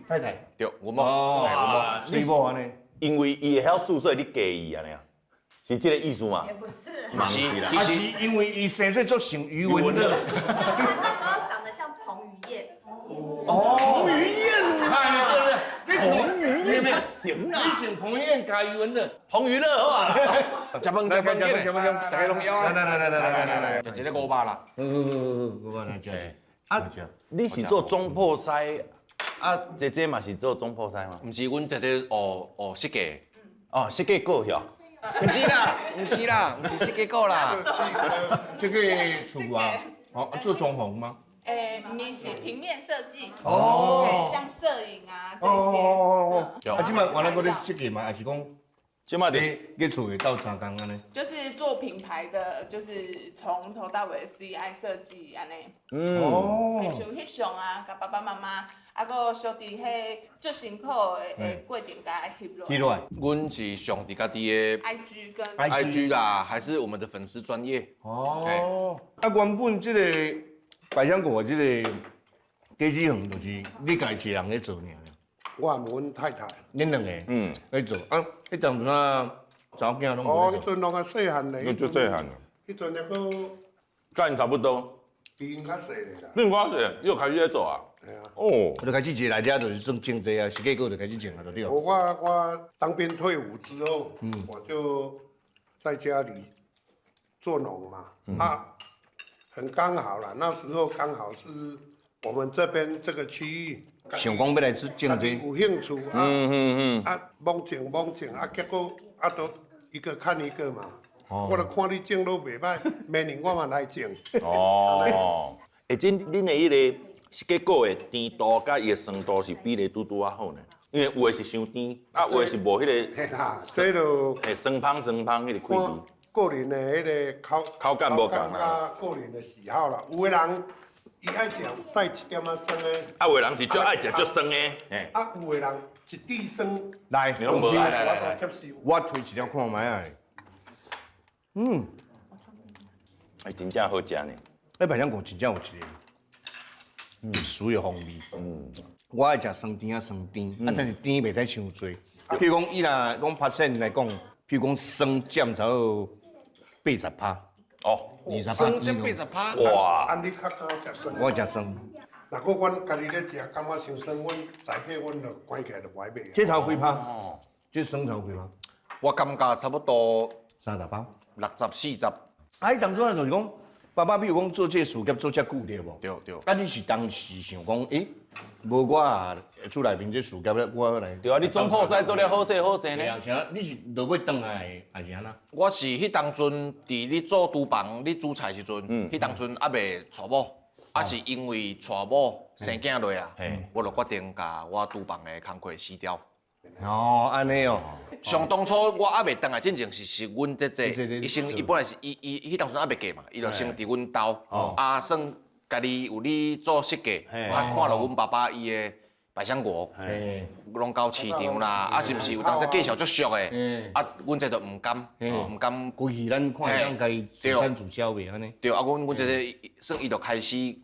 太太。对，我某。哦，水某按呢。因为伊会晓煮，所以你嫁伊按呢啊？是这个意思吗？也不是。不是啦，啊是因为伊生做做像余文乐。那时候长得像彭于晏。哦，彭于晏，哎，对对，彭于晏不行啊！你像彭于晏加余文乐，彭于乐好啊。食饭食饭食饭，大家拢枵啊！来来来来来来来，食一个5百啦。好好好好，500来食。啊，你是做总铺师，啊，姐姐嘛是做总铺师吗？毋是，阮姐姐学设计。哦，设计果哟。毋是啦，毋是啦，毋是设计果啦。这个厝啊，哦，做装潢吗？欸，毋是平面设计，哦，像摄影啊这些。哦哦哦。啊，这摆原来阁咧设计嘛，还是讲？这摆伫咧厝会斗相共按呢？就是做品牌的，就是从头到尾 CI 设计按呢。嗯。哦。像翕相啊，共爸爸妈妈，啊，阁小弟彼足辛苦的过程，共翕落。翕落来。阮是上伫家己的 IG 跟 IG 啦，还是我们的粉丝专页。哦。啊，原本这个百香果这个果子园就是你家己一个人咧做尔。我和阮太太。恁两个，咧做啊？彼当阵啊，查某囝拢。哦，彼阵拢较细汉咧。就细汉啊。彼阵抑阁。佮𪜶差不多。比𪜶较细咧啦。比𪜶较细，你就开始咧做啊？系啊。哦。就开始一来遮就是种种这啊，释迦果就开始种啊，就对。我当兵退伍之后，我就在家里做农嘛，啊，很刚好啦，那时候刚好是我们这边这个区域。想讲欲来种这个，有兴趣啊，啊，猛种猛种啊，结果啊都一个看一个嘛，我就看你种都袂歹，明年我嘛来种。哦，欸，这恁的彼个释迦果的甜度佮伊的酸度是比例拄拄仔好呢，因为有的是伤甜，啊有的是无彼个。嘿啦，这就嘿酸芳酸芳彼个气味。个人的彼个口感无仝啦。个人的喜好啦，有的人。伊爱食有带一点仔酸的，啊，有的人是足爱食足酸的，啊，有的人一滴酸，来，你拢无爱，来来来，我推一条看觅啊。嗯，哎，真正好食呢。哎，百香果真正有一个属于风味。我爱食酸甜啊酸甜，啊，但是甜袂使伤济。譬如讲，伊若讲 percent 来讲，譬如讲酸占差不多80%。哦， 20%。酸占80%。哇！按你较敢食酸？我食酸。若阁阮家己咧食，感觉伤酸，阮在伙阮就关起来就无爱买。这头几趴？这酸头几趴？我感觉差不多30趴、 60、40。啊，你当初就是讲，爸爸比如讲做这个事业做遮久对无？对对。啊，你是当时想讲，欸，无我啊，厝内面这事业咧，我来。对啊，你总铺师做了好势好势呢。啥？你是落尾转来，还是按怎？我是彼当阵伫咧做厨房、咧煮菜时阵，彼当阵犹未娶某，啊是因为娶某生囝落啊，我就决定共我厨房的工课辞掉。哦，按呢哦。上当初我犹未转来进前是是阮姐姐，伊先伊本来是伊伊彼当阵犹未嫁嘛，伊就先伫阮兜，啊算家己有咧做设计，啊看著阮爸爸伊的百香果，拢到市场啦，啊是毋是有当时介绍足俗的，啊阮这就毋甘，毋甘。规气咱看会当家己自产自销袂按呢？对，啊阮阮姐姐算伊就开始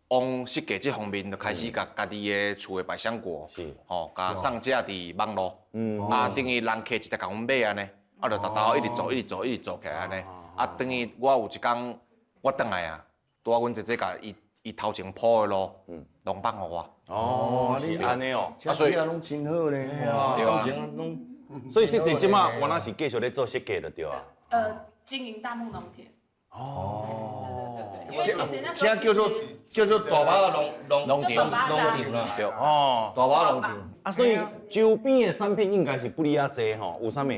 往设计这方面，就开始共家己的厝的百香果，吼，共上架伫网路，啊，等于人客直接共阮买按呢，啊，就沓沓一直做，一直做，一直做起来按呢，啊，等于我有一工我转来啊，拄仔阮姐姐共伊伊头前铺的路，拢放予我。哦，是按呢哦，啊，所以拢真好咧，对啊，所以这这这马原来是继续咧做设计就对啊。经营大木农田。哦，对对对，因为其实那时候这叫做大把农农场农场啦，对哦，大把农场。啊，所以周边的产品应该是不离仔济吼，有啥物？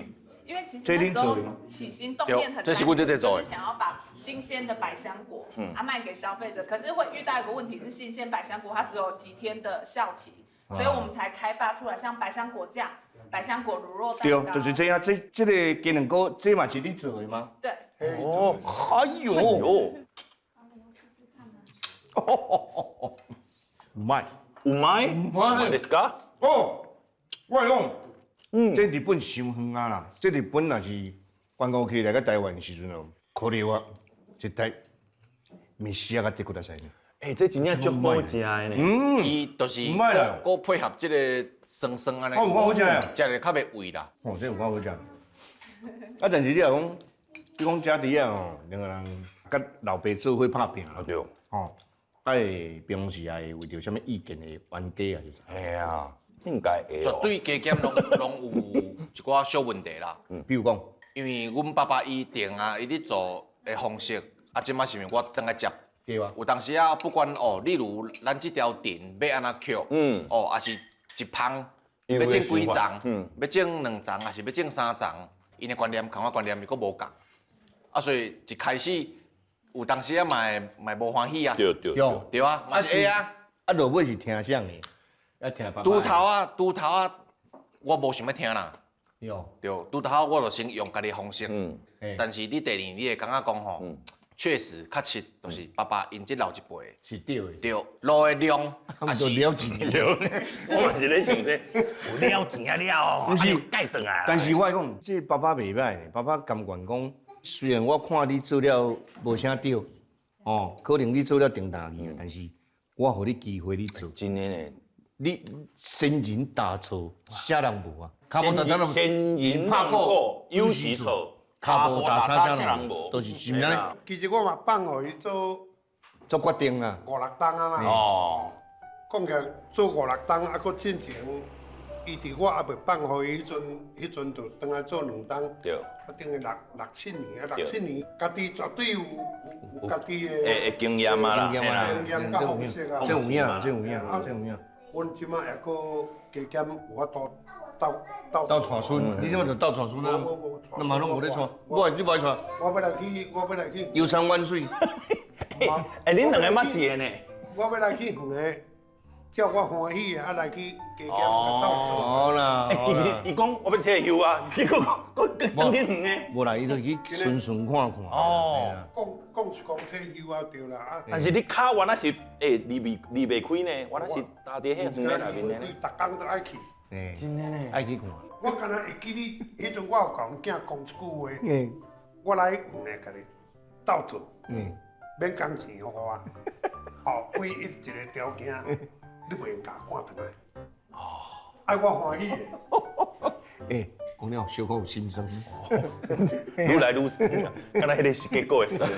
因为其实那时候起心动念很单纯，就是想要把新鲜的百香果啊卖给消费者。可是会遇到一个问题是，新鲜百香果它只有几天的效期，所以我们才开发出来像百香果酱、百香果乳酪蛋糕。对，就是这样。这这个鸡卵糕，这嘛是你做的吗？对。哦，哎呦！うまい。うまい。うまいですか？哦，我讲。这日本伤远啊啦！这日本若是观光客来到台湾的时阵哦，可能我这台召し上がってくださいね。欸，这真正足好食的呢。嗯，伊就是阁配合这个酸酸按呢。哦，有够好食的。食咧较袂胃啦。哦，这有够好食。啊，但是你若讲，你讲食伫仔哦，两个人佮老爸做伙拍拚啦。对。哦，啊会平常时也会为著啥物意见的冤家啊？就是。嘿啊。应该会绝对加减拢拢有一寡小问题啦。嗯，比如讲，因为阮爸爸伊定啊，伊咧做的方式，啊，这摆是毋是我转来接？对啊。有当时啊，不管哦，例如咱这条田欲按怎捡，哦，抑是一芳欲种几丛，欲种两丛，抑是欲种三丛，𪜶的观念共我观念伊阁无仝，啊，所以一开始有当时啊，嘛会嘛无欢喜啊。对对对。对啊，嘛是会啊。啊，落尾是听啥的？要听爸爸。拄头仔，拄头仔，我无想欲听啦。对。对，拄头仔我就先用家己的方式。但是你第二，你会感觉讲吼，确实确实就是爸爸𪜶这老一辈。是对的。对，卤的量，啊是了钱。对。我嘛是咧想这，有了钱啊了，毋是盖转来。但是我讲，这爸爸袂䆀呢，爸爸甘愿讲，虽然我看你做了无啥对，哦，可能你做了重担去，但是我予你机会你做。真的呢。你先人大错，啥人无啊？先人拍鼓有时错，跤步大差啥人无？都是是毋是？其实我嘛放予伊做做决定啦。五六冬啊啦。哦。讲起来做五六冬，啊，阁进前，伊伫我犹未放予伊彼阵，彼阵就转来做两冬。对。啊，等于六六七年啊，六七年，家己绝对有有家己的。会经验啊啦，经验佮方式啊。这有影，这有影，这有影。阮这摆也阁加减有法度斗斗。斗带孙，你这摆就斗带孙啊？那嘛拢无咧带，我你无爱带。我欲来去，我欲来去。游山玩水。欸，恁两个捌一个呢？我欲来去远的。照我欢喜的，啊来去加减斗做。好啦，欸，其实伊讲我欲退休啊，结果阁转去远的。无啦，伊就去巡巡看看。哦。讲讲是讲退休啊，对啦啊。但是你跤原来是欸离袂离袂开呢，原来是搭伫彼园的内面的呢。逐工都爱去。欸，真的呢。爱去看。我敢若会记你，彼阵我有共阮囝讲一句话。我来远的共你斗做。免工钱予我。吼，唯一一个条件。你袂用共我赶转来，哦，爱我欢喜的。欸，讲了小可有心酸，愈来愈酸，敢若彼个是结果的酸味。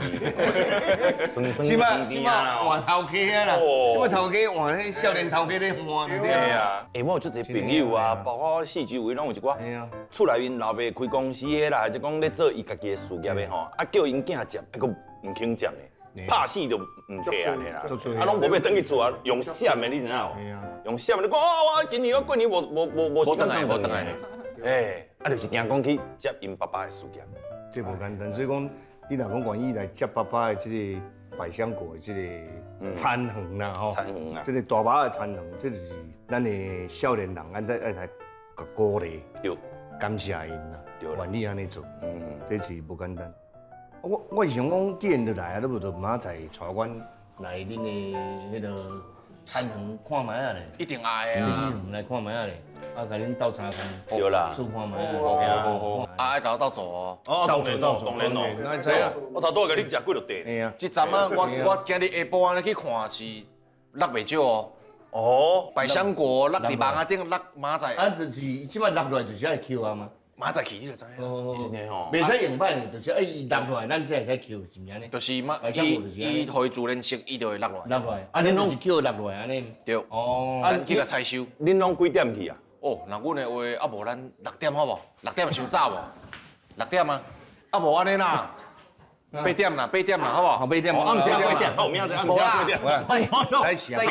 这摆这摆换头家啊啦，这摆头家换彼少年头家咧换。对啊，欸，我有足济朋友啊，包括四周围拢有一寡，厝内面老爸开公司的啦，或者讲咧做伊家己的事业的吼，啊叫𪜶囝接，啊阁毋肯接的。拍死就毋提按呢啦，啊，拢无欲转去厝啊，用闪的你知影无？用闪的，你讲啊，我今年我过年无无无无时间无转来，欸，啊，就是惊讲去接𪜶爸爸的事业，这无简单。所以讲，你若讲愿意来接爸爸的这个百香果的这个田园啦，吼，田园啊，这个大把的田园，这就是咱的少年人，按爱来共鼓励，对，感谢𪜶啦，愿意按呢做，这是无简单。我是想讲，既然都来啊，你无就明仔载带阮来恁的彼个田园看觅仔咧。一定爱的啊！来看觅仔咧，啊，共恁斗相共，对啦，厝看觅仔。好好好，啊，爱共我斗做哦。哦，当然咯，当然咯。哪会知影？我头拄仔共你食几落块。嘿啊。这阵仔我今日下晡按呢去看是落袂少哦。哦。百香果落伫网仔顶落明仔载。啊，就是这摆落落来就是爱捡啊嘛。明仔载去你就知影。真的吼。袂使用歹，就是爱伊落落来，咱才会使捡，是毋是按呢？就是嘛，伊伊予伊自然熟，伊就会落落来。落来，啊，恁拢是叫落落来按呢？对。哦。咱去共采收。恁拢几点去啊？哦，若阮的话，啊无咱6点好无？6点伤早无？6点啊？啊无按呢啦，8点啦，8点啦，好无？好，8点。暗时8点，好，明仔载暗时8点。早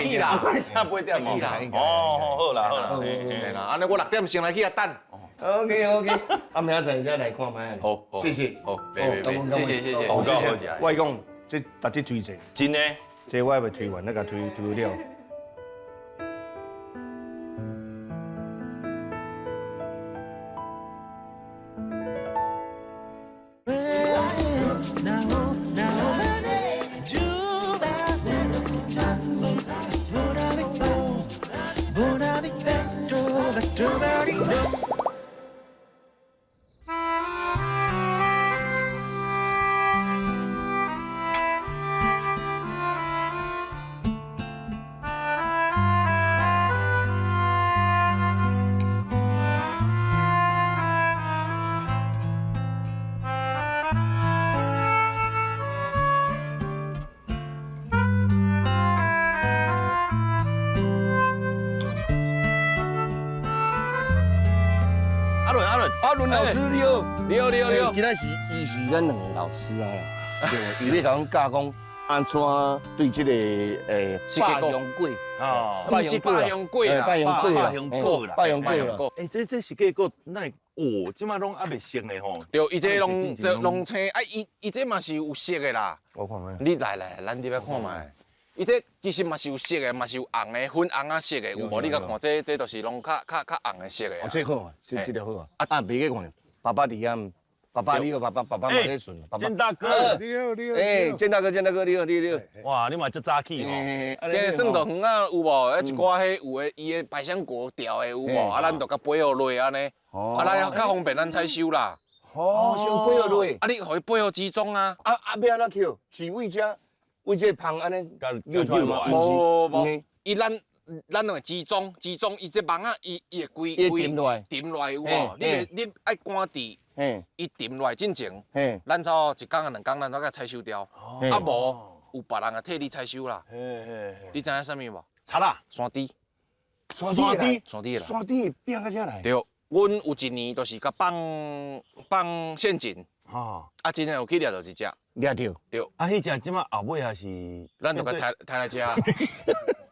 起啦，早起8点哦。哦，好啦好啦，嘿啦，按呢我6点先来去遐等。 OK OK，啊，明仔载再来看觅。好，谢谢。好，谢谢谢谢。好，好食。我讲，这值得推荐。真的。这我还未推完，咱共推推了。阿伦老师你好，你好你好你好，今仔是伊是咱两个老师啊，对，伊欲共阮教讲按怎对这个百香果啊，百香果啦，百香果啦，百香果啦，欸，这是结果，哪会哦，这摆拢犹未熟的吼。对，伊这拢这拢青，啊，伊这嘛是有色的啦。我看觅。你来来，咱入来看觅。伊这其实嘛是有色的，嘛是有红的、粉红仔色的，有无？你共看，这这就是拢较较较红的色的。哦，这好啊，这个好啊。啊啊，袂记看，爸爸伫遐，爸爸你好，爸爸爸爸嘛咧巡。建大哥，你好你好。欸，建大哥建大哥你好你好你好。哇，你嘛足早起吼。这个算到远仔有无？啊一寡彼有的，伊的百香果掉的有无？啊，咱就共背予落按呢。啊，咱较方便咱采收啦。哦，先背予落。啊，你予伊背予集中啊。啊啊，欲按怎捡？是为遮？为这个芳按呢揪出来吗？无无，伊咱咱拢会集中集中，伊这网仔伊伊会规规沉落来，沉落来有无？你你爱赶伫，伊沉落来进前，咱差一工啊两工，咱都共采收掉。啊无，有別人啊替你採收啦。你知影啥物無？賊仔。山豬。山豬。山豬。山豬會變到遮來？對，阮有一年就是共放放陷阱。啊，真正有去掠著一隻。掠著。對。啊，彼隻這馬後尾還是？咱就共提提來食。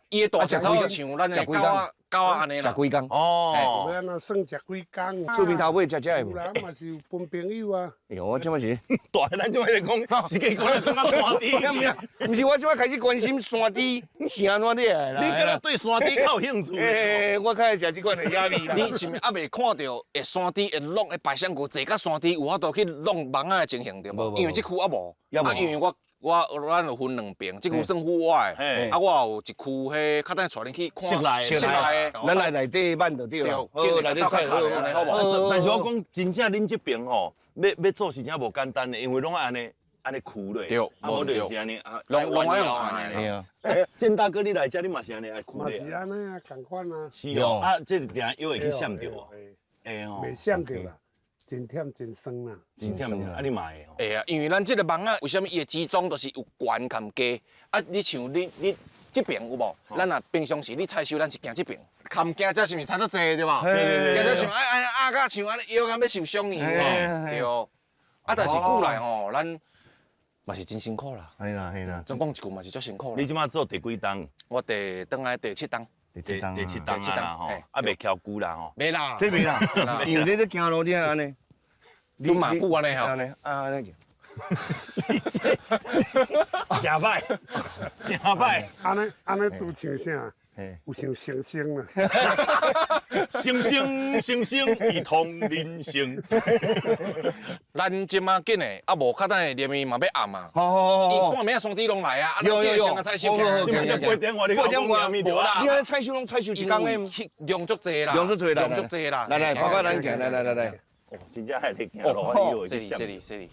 伊的大隻草像咱的狗仔狗仔按呢啦。食幾工？哦。欲按怎算食幾工？厝邊頭尾食這個無？有啦，嘛是有分朋友啊。哎呦，我這馬是大咱這馬咧講，是講講講山豬。毋是，我這馬開始關心山豬是按怎掠的啦。你敢若對山豬較有興趣？欸，我較愛食這款的野味啦。你是毋是猶未看著會山豬會弄彼百香果，坐甲山豬有法度去弄網仔的情形對無？因為這區猶無。啊，因為我。我咱有分兩邊，這區算戶外的，啊，我有一區彼，較等下帶恁去看室內室內的，咱來內底挽就對了，好，內底菜好，好無？但是我講真正恁這邊吼，欲做是真無簡單的，因為攏愛按呢按呢跍落，對，啊，無就是按呢啊，攏愛用按呢。鄭大哥，你來這你嘛是按呢愛跍嘛是按呢啊，仝款啊。是哦，啊，這定腰會去閃著哦，會哦，袂閃著啦。真忝真酸啦，真忝啊！你嘛會哦？會啊，因為咱這個網仔為啥物伊的集中就是有懸含低啊？你像你你這邊有無？咱若平常時你採收，咱是行這邊，含行這是毋是差足濟對無？行這像愛按呢壓甲像按呢腰敢欲受傷去對。啊，但是久來吼，咱嘛是真辛苦啦。係啦係啦，總講一句嘛是足辛苦。你這馬做第幾冬？我第轉來第七冬。第七冬，第七冬啦吼，啊袂翘久啦吼。袂啦，這袂啦，因為你咧行路你按呢。你馬步按呢吼，按呢按呢行。真歹，真歹。按呢按呢拄像啥？有像星星啦。星星星星，伊通人生。咱這馬緊的，啊無較等下連伊嘛欲暗啊。好好好。伊半暝山豬攏來啊，啊，咱叫先來採收。八點外你八點外無啦。你按採收攏採收一工的。量足濟啦。量足濟啦。量足濟啦。來來，爸爸咱行，來來來來。哦，真正係咧行路，這裡這裡這裡。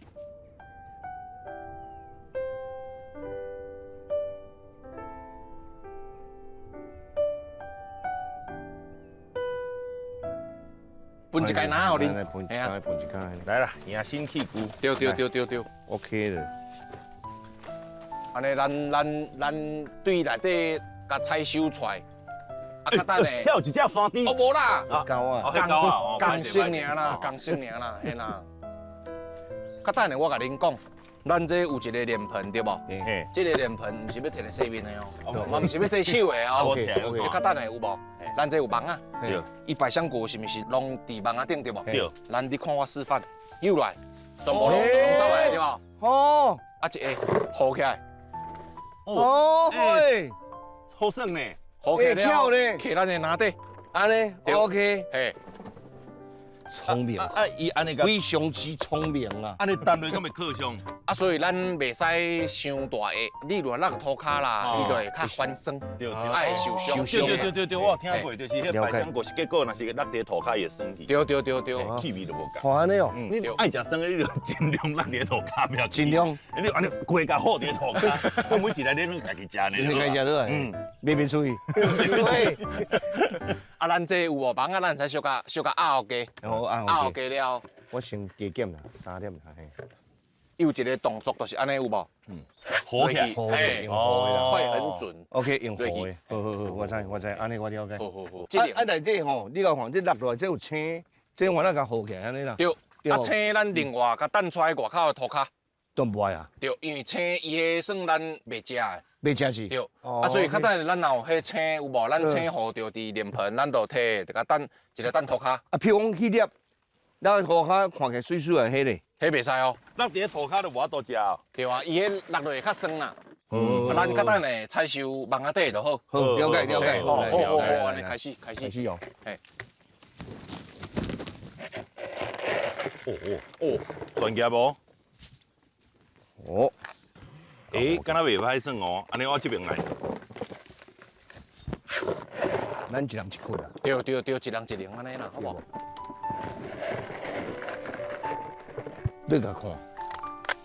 分一間拿予恁，分一間，分一間。來啦，迎新器具。對對對對對。 OK 的。按呢，咱對內底共採收出來，啊，較等下。遐有一隻山豬。哦，無啦。狗啊。狗啊。仝色爾啦，仝色爾啦，嘿啦。較等下我共恁講，咱這有一個臉盆對無？這個臉盆毋是欲摕來洗面的哦，嘛毋是欲洗手的哦。這較等下有無？咱這有網仔，伊百香果是毋是攏佇網仔頂對無？對。咱你看我示範，扭來，全部攏攏走來對無？哦。啊，一下糊起來。哦，嘿，好耍呢，糊起來了，揢咱的籃底，按呢，OK，嘿。聰明啊！伊按呢非常之聰明啊！按呢澹落敢會靠傷？啊，所以咱袂使傷大下，你若落塗跤啦，伊就會較反酸，對對，愛受傷。對對對對，我有聽過，就是彼百香果是結果，若是落佇塗跤會酸去。對對對對，氣味就無仝。按呢哦，你愛食酸的，你就盡量落佇塗跤，不要盡量。你按呢規家放佇塗跤，我每一个你攏家己食呢。家己食落來，嗯，袂袂出去。啊，咱這有無網仔，咱會使小共小共壓予低，壓予低了。我先加減啦，3點啦，嘿。伊有一個動作，就是按呢有無？嗯，糊起來，糊起，用糊的啦，快很準。 OK，用糊的，好好好，我知我知，按呢我了解。好好好。啊啊，內底吼，你共看，這落落來這有青，這我那共糊起來按呢啦。對。啊，青咱另外共等出來外口的塗跤。都無愛啊。對，因為青伊彼算咱袂食的。袂食是。對。啊，所以較等下咱若有彼青有無？咱青糊著佇臉盆，咱就摕，就共等一個等塗跤。啊，譬如講彼粒，咱塗跤看起來媠媠的，彼咧。彼袂使哦。落佇咧塗跤就無法度食哦。對啊，伊彼落落會較酸啦。嗯。咱較等下採收網仔底就好。好，了解了解。好好好，按呢開始開始。開始哦。嘿。哦哦哦，專業無？哦。欸，敢若袂歹耍哦，按呢我這邊來。咱一人一窟啦。對對對，一人一輪按呢啦，好無？你共看。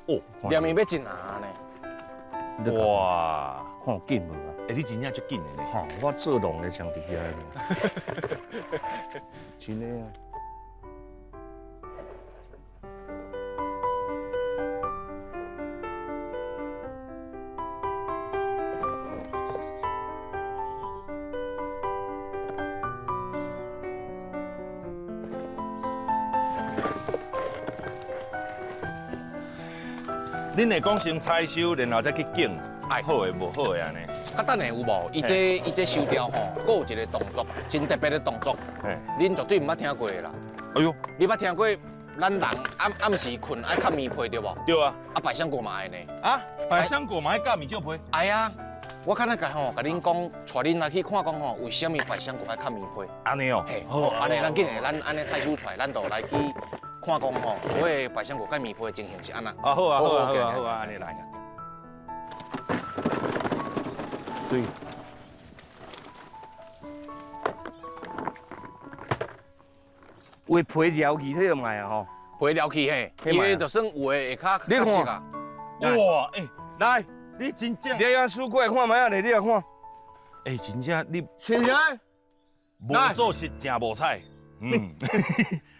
哦，連面欲真難呢。哇，看緊無啊？欸，你真正足緊的呢。吼，我做農的上佇遐呢。真的啊。恁会讲先采收，然后再去拣，爱好的无好的按呢？较等下有无？伊这收掉吼，阁有一个动作，真特别的动作，恁绝对毋捌听过的啦。哎呦，你捌听过？咱人暗暗时困爱盖棉被对无？对啊。啊，百香果嘛爱呢。啊，百香果嘛爱盖棉被？爱啊。我较咱共吼，共恁讲，带恁来去看讲吼，为啥物百香果爱盖棉被？按呢哦。嘿，好，按呢咱紧来，咱按呢采收出来，咱就来去看讲吼，所谓百香果盖棉被的情形是按怎？啊好啊好啊好啊好啊，按呢来。水。有皮撩起，迄个卖啊吼。皮撩起嘿，伊个就算有的会较你看。哇，欸，来，你真正，你按输过来看觅啊，你来看。欸，真正你，是毋是？无做是真无彩。嗯，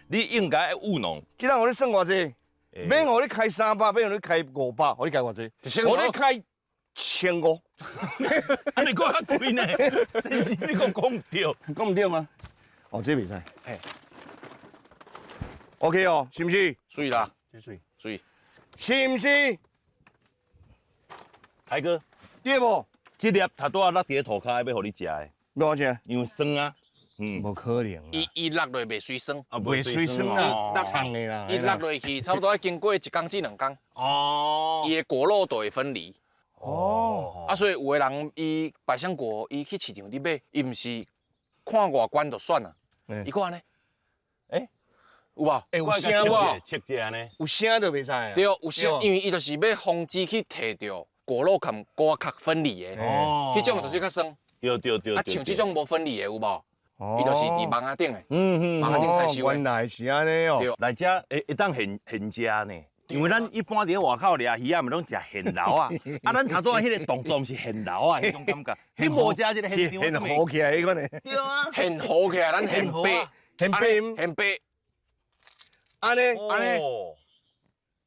你应该爱务农。这人予你算偌济？免予你开300，免予你开500，予你开偌济？予你开1500。按呢阁较贵呢？真是你讲讲毋对，讲毋对吗？哦，这袂使。嘿。OK 哦，是毋是？水啦，这水，水，是毋是？海哥，对无？这粒头拄仔落伫咧涂跤，欲予你食的。无啥？因为酸啊，嗯，无可能。伊落落袂随酸。啊，袂随酸啊，落长的啦。伊落落去，差不多爱经过一工至两工。哦。伊的果肉就会分离。哦。啊，所以有的人伊百香果，伊去市场里买，伊毋是看外观就选啊，伊看按呢。有无？欸，有声无？切一下呢？有声就袂使啊。对，有声，因为伊就是欲防止去摕著果肉和果壳分离的。哦。彼种就是较酸。对对对。啊，像这种无分离的有无？伊就是伫网仔顶的。嗯。网仔顶采收的。原来是按呢哦。对。来遮会当现现食呢，因为咱一般伫咧外口掠鱼仔，嘛拢食现捞啊。啊，咱头拄仔彼个动作毋是现捞啊，彼种感觉。你无食这个现现糊起来彼款的。对啊。现糊起来，咱现白。现白。现白。按呢，按呢，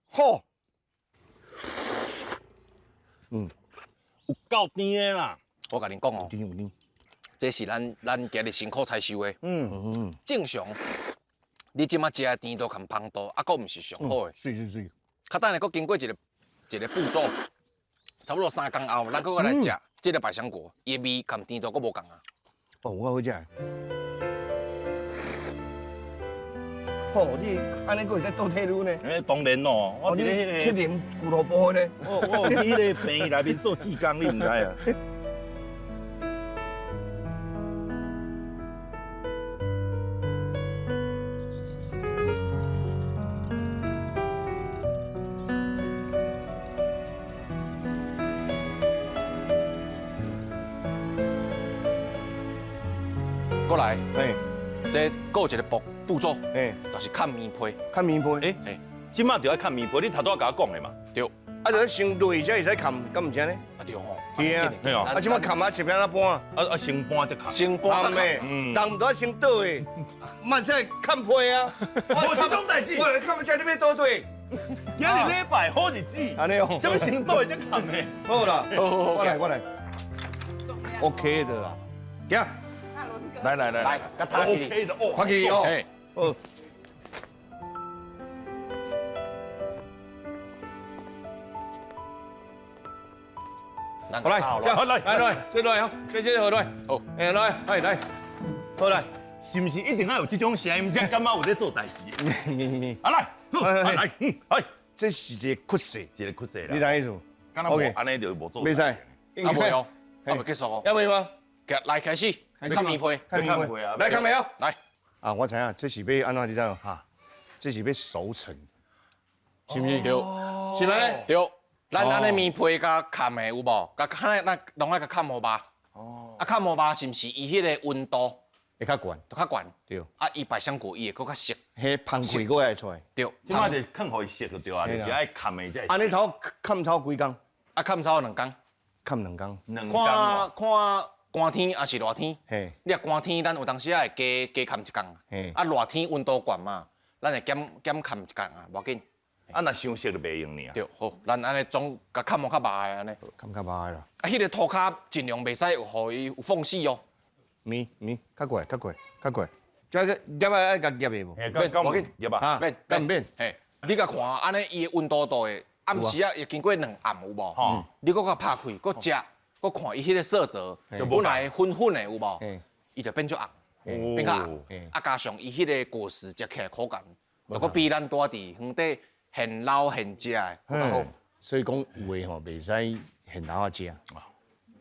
好，嗯，有够甜的啦！我共恁讲哦，有甜有甜，这是咱今日辛苦采收的。嗯。正常，你这马食的甜度和芳度，啊，阁毋是上好的。水水水。较等下阁经过一个一个步骤，差不多3工后，咱阁来食这个百香果，伊的味和甜度阁无仝啊。哦，有够好食。好，你按呢阁会使倒退噜呢？欸，当然咯，我伫咧彼个去啉俱乐部呢。我有去彼个病院内面做志工，你毋知啊？过来，欸，这阁有一个步骤，欸，就是砍棉被。砍棉被。欸，这马就爱砍棉被，你头拄仔共我讲的嘛。对。啊，就先落才会使砍，敢毋是按呢？啊对吼。对啊。对啊。啊，这马砍啊，是欲按怎搬？啊，先搬才砍。先搬的，人毋都先倒的，嘛会使砍被啊。无这种代志。我来砍车，你欲倒对？今日礼拜好日子。按呢哦。啥物先倒的才砍的？好啦，我来我来。OK 的啦，行。来来来来， ，OK 的哦，客气哦，好。好来，好来，来来，这来哦，这好来，好，哎来，来来，好来，是毋是一定爱有这种声音才感觉有咧做代志？咪啊来，来，来，这是一个趋势，一个趋势你知影意思？敢若无按呢就无做。袂使，啊袂哦，啊袂结束哦。还袂吗？来开始。砍棉被，砍棉被啊！来砍没有？来。啊，我知影，这是欲按怎你知无？哈，这是欲熟成，是毋是？对，是毋是？对。咱按呢棉被共砍的有无？共砍咱拢爱共砍予肉。哦。啊，砍予肉是毋是伊彼个温度会较悬？就较悬。对。啊，伊百香果伊会阁较熟。彼芳气阁会出来。对。这摆就囥予伊熟就对啊，就是爱砍的才。按呢头砍头几工？啊，砍头两工。砍两工。两工。看看。寒天抑是热天，你若寒天，咱有当时仔会加加砍一工。啊，热天温度悬嘛，咱会减砍一工啊，无要紧。啊，若伤熟就袂用尔。对，好，咱按呢总共砍予较肉的按呢。砍较肉的啦。啊，彼个涂跤尽量袂使有予伊有缝隙哦。咪咪，较过，较过，较过。这个夹爱共夹的无？免，无紧，夹啊。免，敢毋免？嘿，你共看，按呢伊的温度就会压暗时啊，会经过两暗有无？吼，你阁共拍开，阁食，阁看伊彼个色泽，本来粉粉的有无？伊就变做红，变较红。啊，加上伊彼个果实食起来口感，就阁比咱蹛伫园底现捞现食的阁较好。所以讲有的吼，袂使现捞仔食，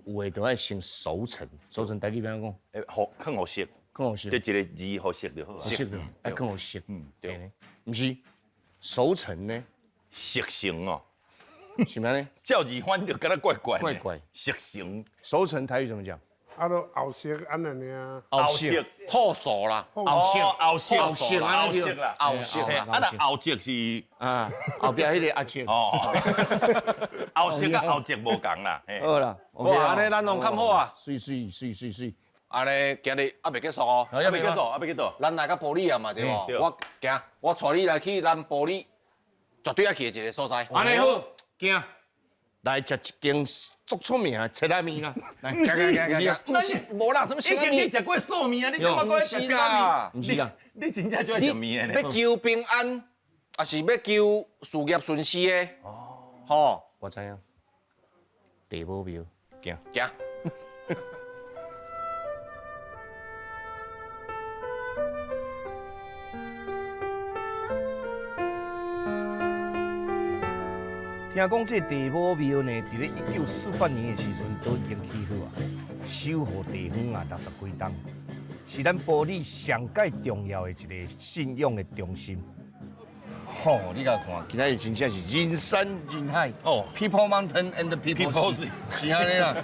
有的都爱先熟成，熟成台语欲按怎讲？欸，予囥予熟，囥予熟，就一个字予熟就好。熟就爱囥予熟，嗯，对，毋是熟成呢？熟成哦，是毋是呢？照字翻就敢若怪怪。怪怪。熟成，熟成台语怎么讲？啊，都后熟按呢尔。后熟，后熟啦，后熟，后熟，后熟后熟啦，后熟啦。啊，那后熟是啊，后壁彼个阿叔。哦，后熟佮后熟无仝啦。好啦，哇，按呢咱拢较好啊。媠媠媠媠媠。按呢今日犹未结束哦。犹未结束，犹未结束。咱来到埔里啊嘛，对无？我行，我带你来去咱埔里绝对爱去的一个所在。按呢好，行。来食一间足出名的切仔面啦！来，毋是，毋是，无啦，什么切仔面？你食过素面啊？你感觉阁爱食切仔面？毋是啦，你真正就爱食面的呢。欲求平安，抑是欲求事业顺遂的？哦，吼，我知影，地母庙，行行。听讲这地母庙呢，伫咧1948年的时阵都已经起好啊，守护地方啊60几冬，是咱埔里上盖重要的一个信仰的中心。吼，你共看，今仔日真正是人山人海哦，People Mountain and People Sea，是按呢啦。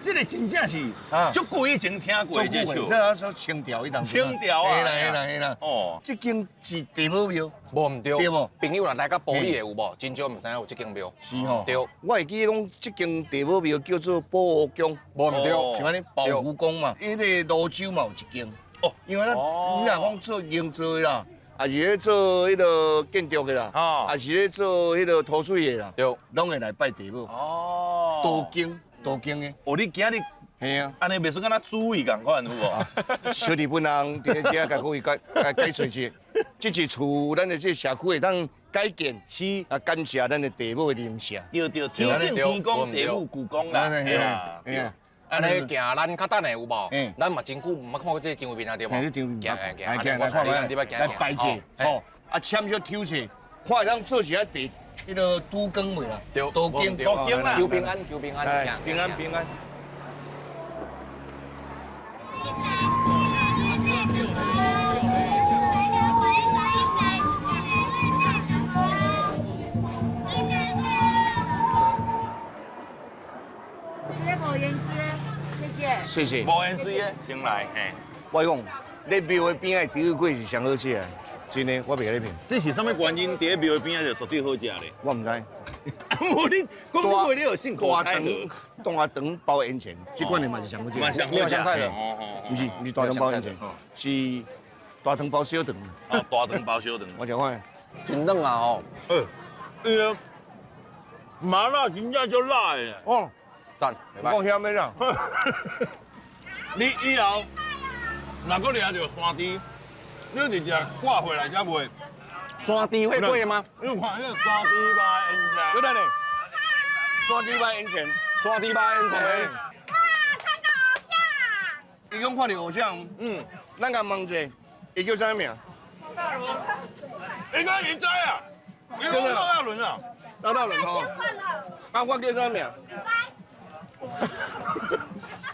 这个真正是足久以前听过这首，这啊说清朝彼当。清朝啊，嘿啦嘿啦嘿啦。哦，这间是地母庙，无毋对，对无？朋友若来到埔里的有无？真少毋知影有这间庙。是吼。对。我会记讲这间地母庙叫做保护宫，无毋对，是按呢？保护宫嘛，彼个芦洲嘛有一间。哦。因为咱你若讲做营造的啦，抑是咧做彼个建筑的啦，抑是咧做彼个土水的啦，对，拢会来拜地母。哦。多间。多间的。哦，你今日，嘿啊，按呢袂输敢若主意仝款，有无？小弟本人伫咧遮共各位解解说者，这一厝咱的这社区会当改建，是啊，感谢咱的地母的灵社。对对，天顶天公，地母舅公啦，嘿啊，嘿啊。按呢行，咱较等下有无？咱嘛真久毋捌看过这个场面啊，对无？行，来行，来看觅，来拜者，吼，啊，签小抽册，看会当做一下地。彼个都更袂啦，都更，都更啦，求平安，求平安，平安平安。无盐水，谢谢。谢谢。无盐水的，先来。嘿，我讲，咧庙的边仔猪肉粿是上好食的。真的，我袂共你骗。这是啥物原因？伫咧庙的边仔就绝对好食咧。我毋知。无你讲这话你有信口大肠大肠包烟肠，这款的嘛是上好食。嘛上好食。毋是毋是大肠包烟肠，是大肠包小肠。哦，大肠包小肠。我食看。真软啊吼。欸，个麻辣真正足辣的。哦，赞。讲遐物啦。你以后若阁掠著山猪，你直接挂回来才卖。山猪会贵吗？你有看那个山猪肉烟肠？对对，山猪肉烟肠，山猪肉烟肠。哇，看到偶像。伊讲看到偶像，嗯，咱共问者，伊叫啥名？大伦。应该伊知啊，伊讲赵大伦啊，赵大伦吼。啊，我叫啥名？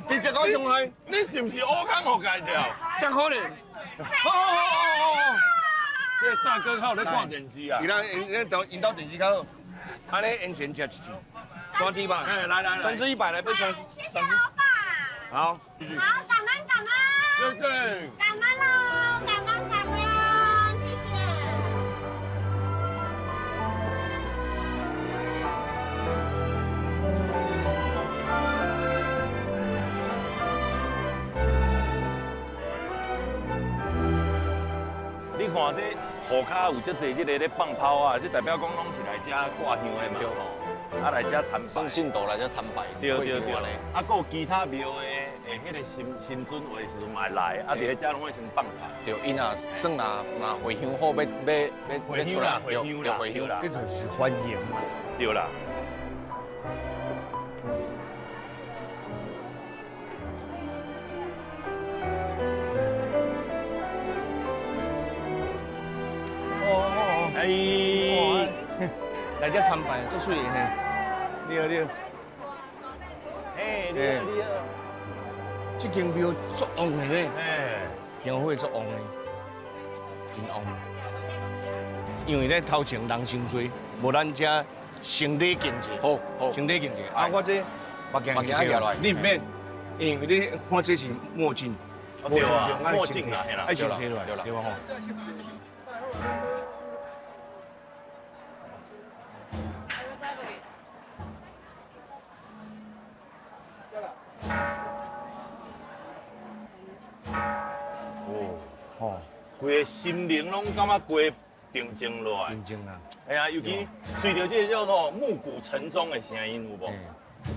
直接讲伤害。你是毋是乌空予介绍？真可能。好好好好好。这大哥较有咧看电视啊。伊咱因兜电视较好，按呢烟肠食一支，山猪吧。哎，来来来，3只100来，不三。谢谢老板。好。好，感恩感恩。对对。感恩喽，感恩感恩，谢谢。你看这户口有遮济这个咧放炮啊，这代表讲拢是来遮挂香的嘛。吼。啊來遮參拜。算信徒來遮參拜。對對對。啊，閣有其他廟的的彼个神神尊有的時陣嘛會來，啊，佇咧遮攏會先放炮。對，𪜶若算若若回鄉好，欲欲欲出來，對對回鄉啦，這就是歡迎嘛。對啦。哦哦，哎，來遮參拜，足媠的嘿。你好，你好。哎，你好，你好。這間廟足旺的咧，香火足旺的，真旺。因為咧頭前人傷濟，無咱遮先禮敬者，好，好，先禮敬者。啊，我這目鏡攑落來，你毋免，因為你看這是墨鏡，墨鏡啦，愛先摕落來，對吧？吼。哦，規个心靈攏感覺規平靜落來。平靜啦。哎呀，尤其隨著這個叫做暮鼓晨鐘的聲音，有無？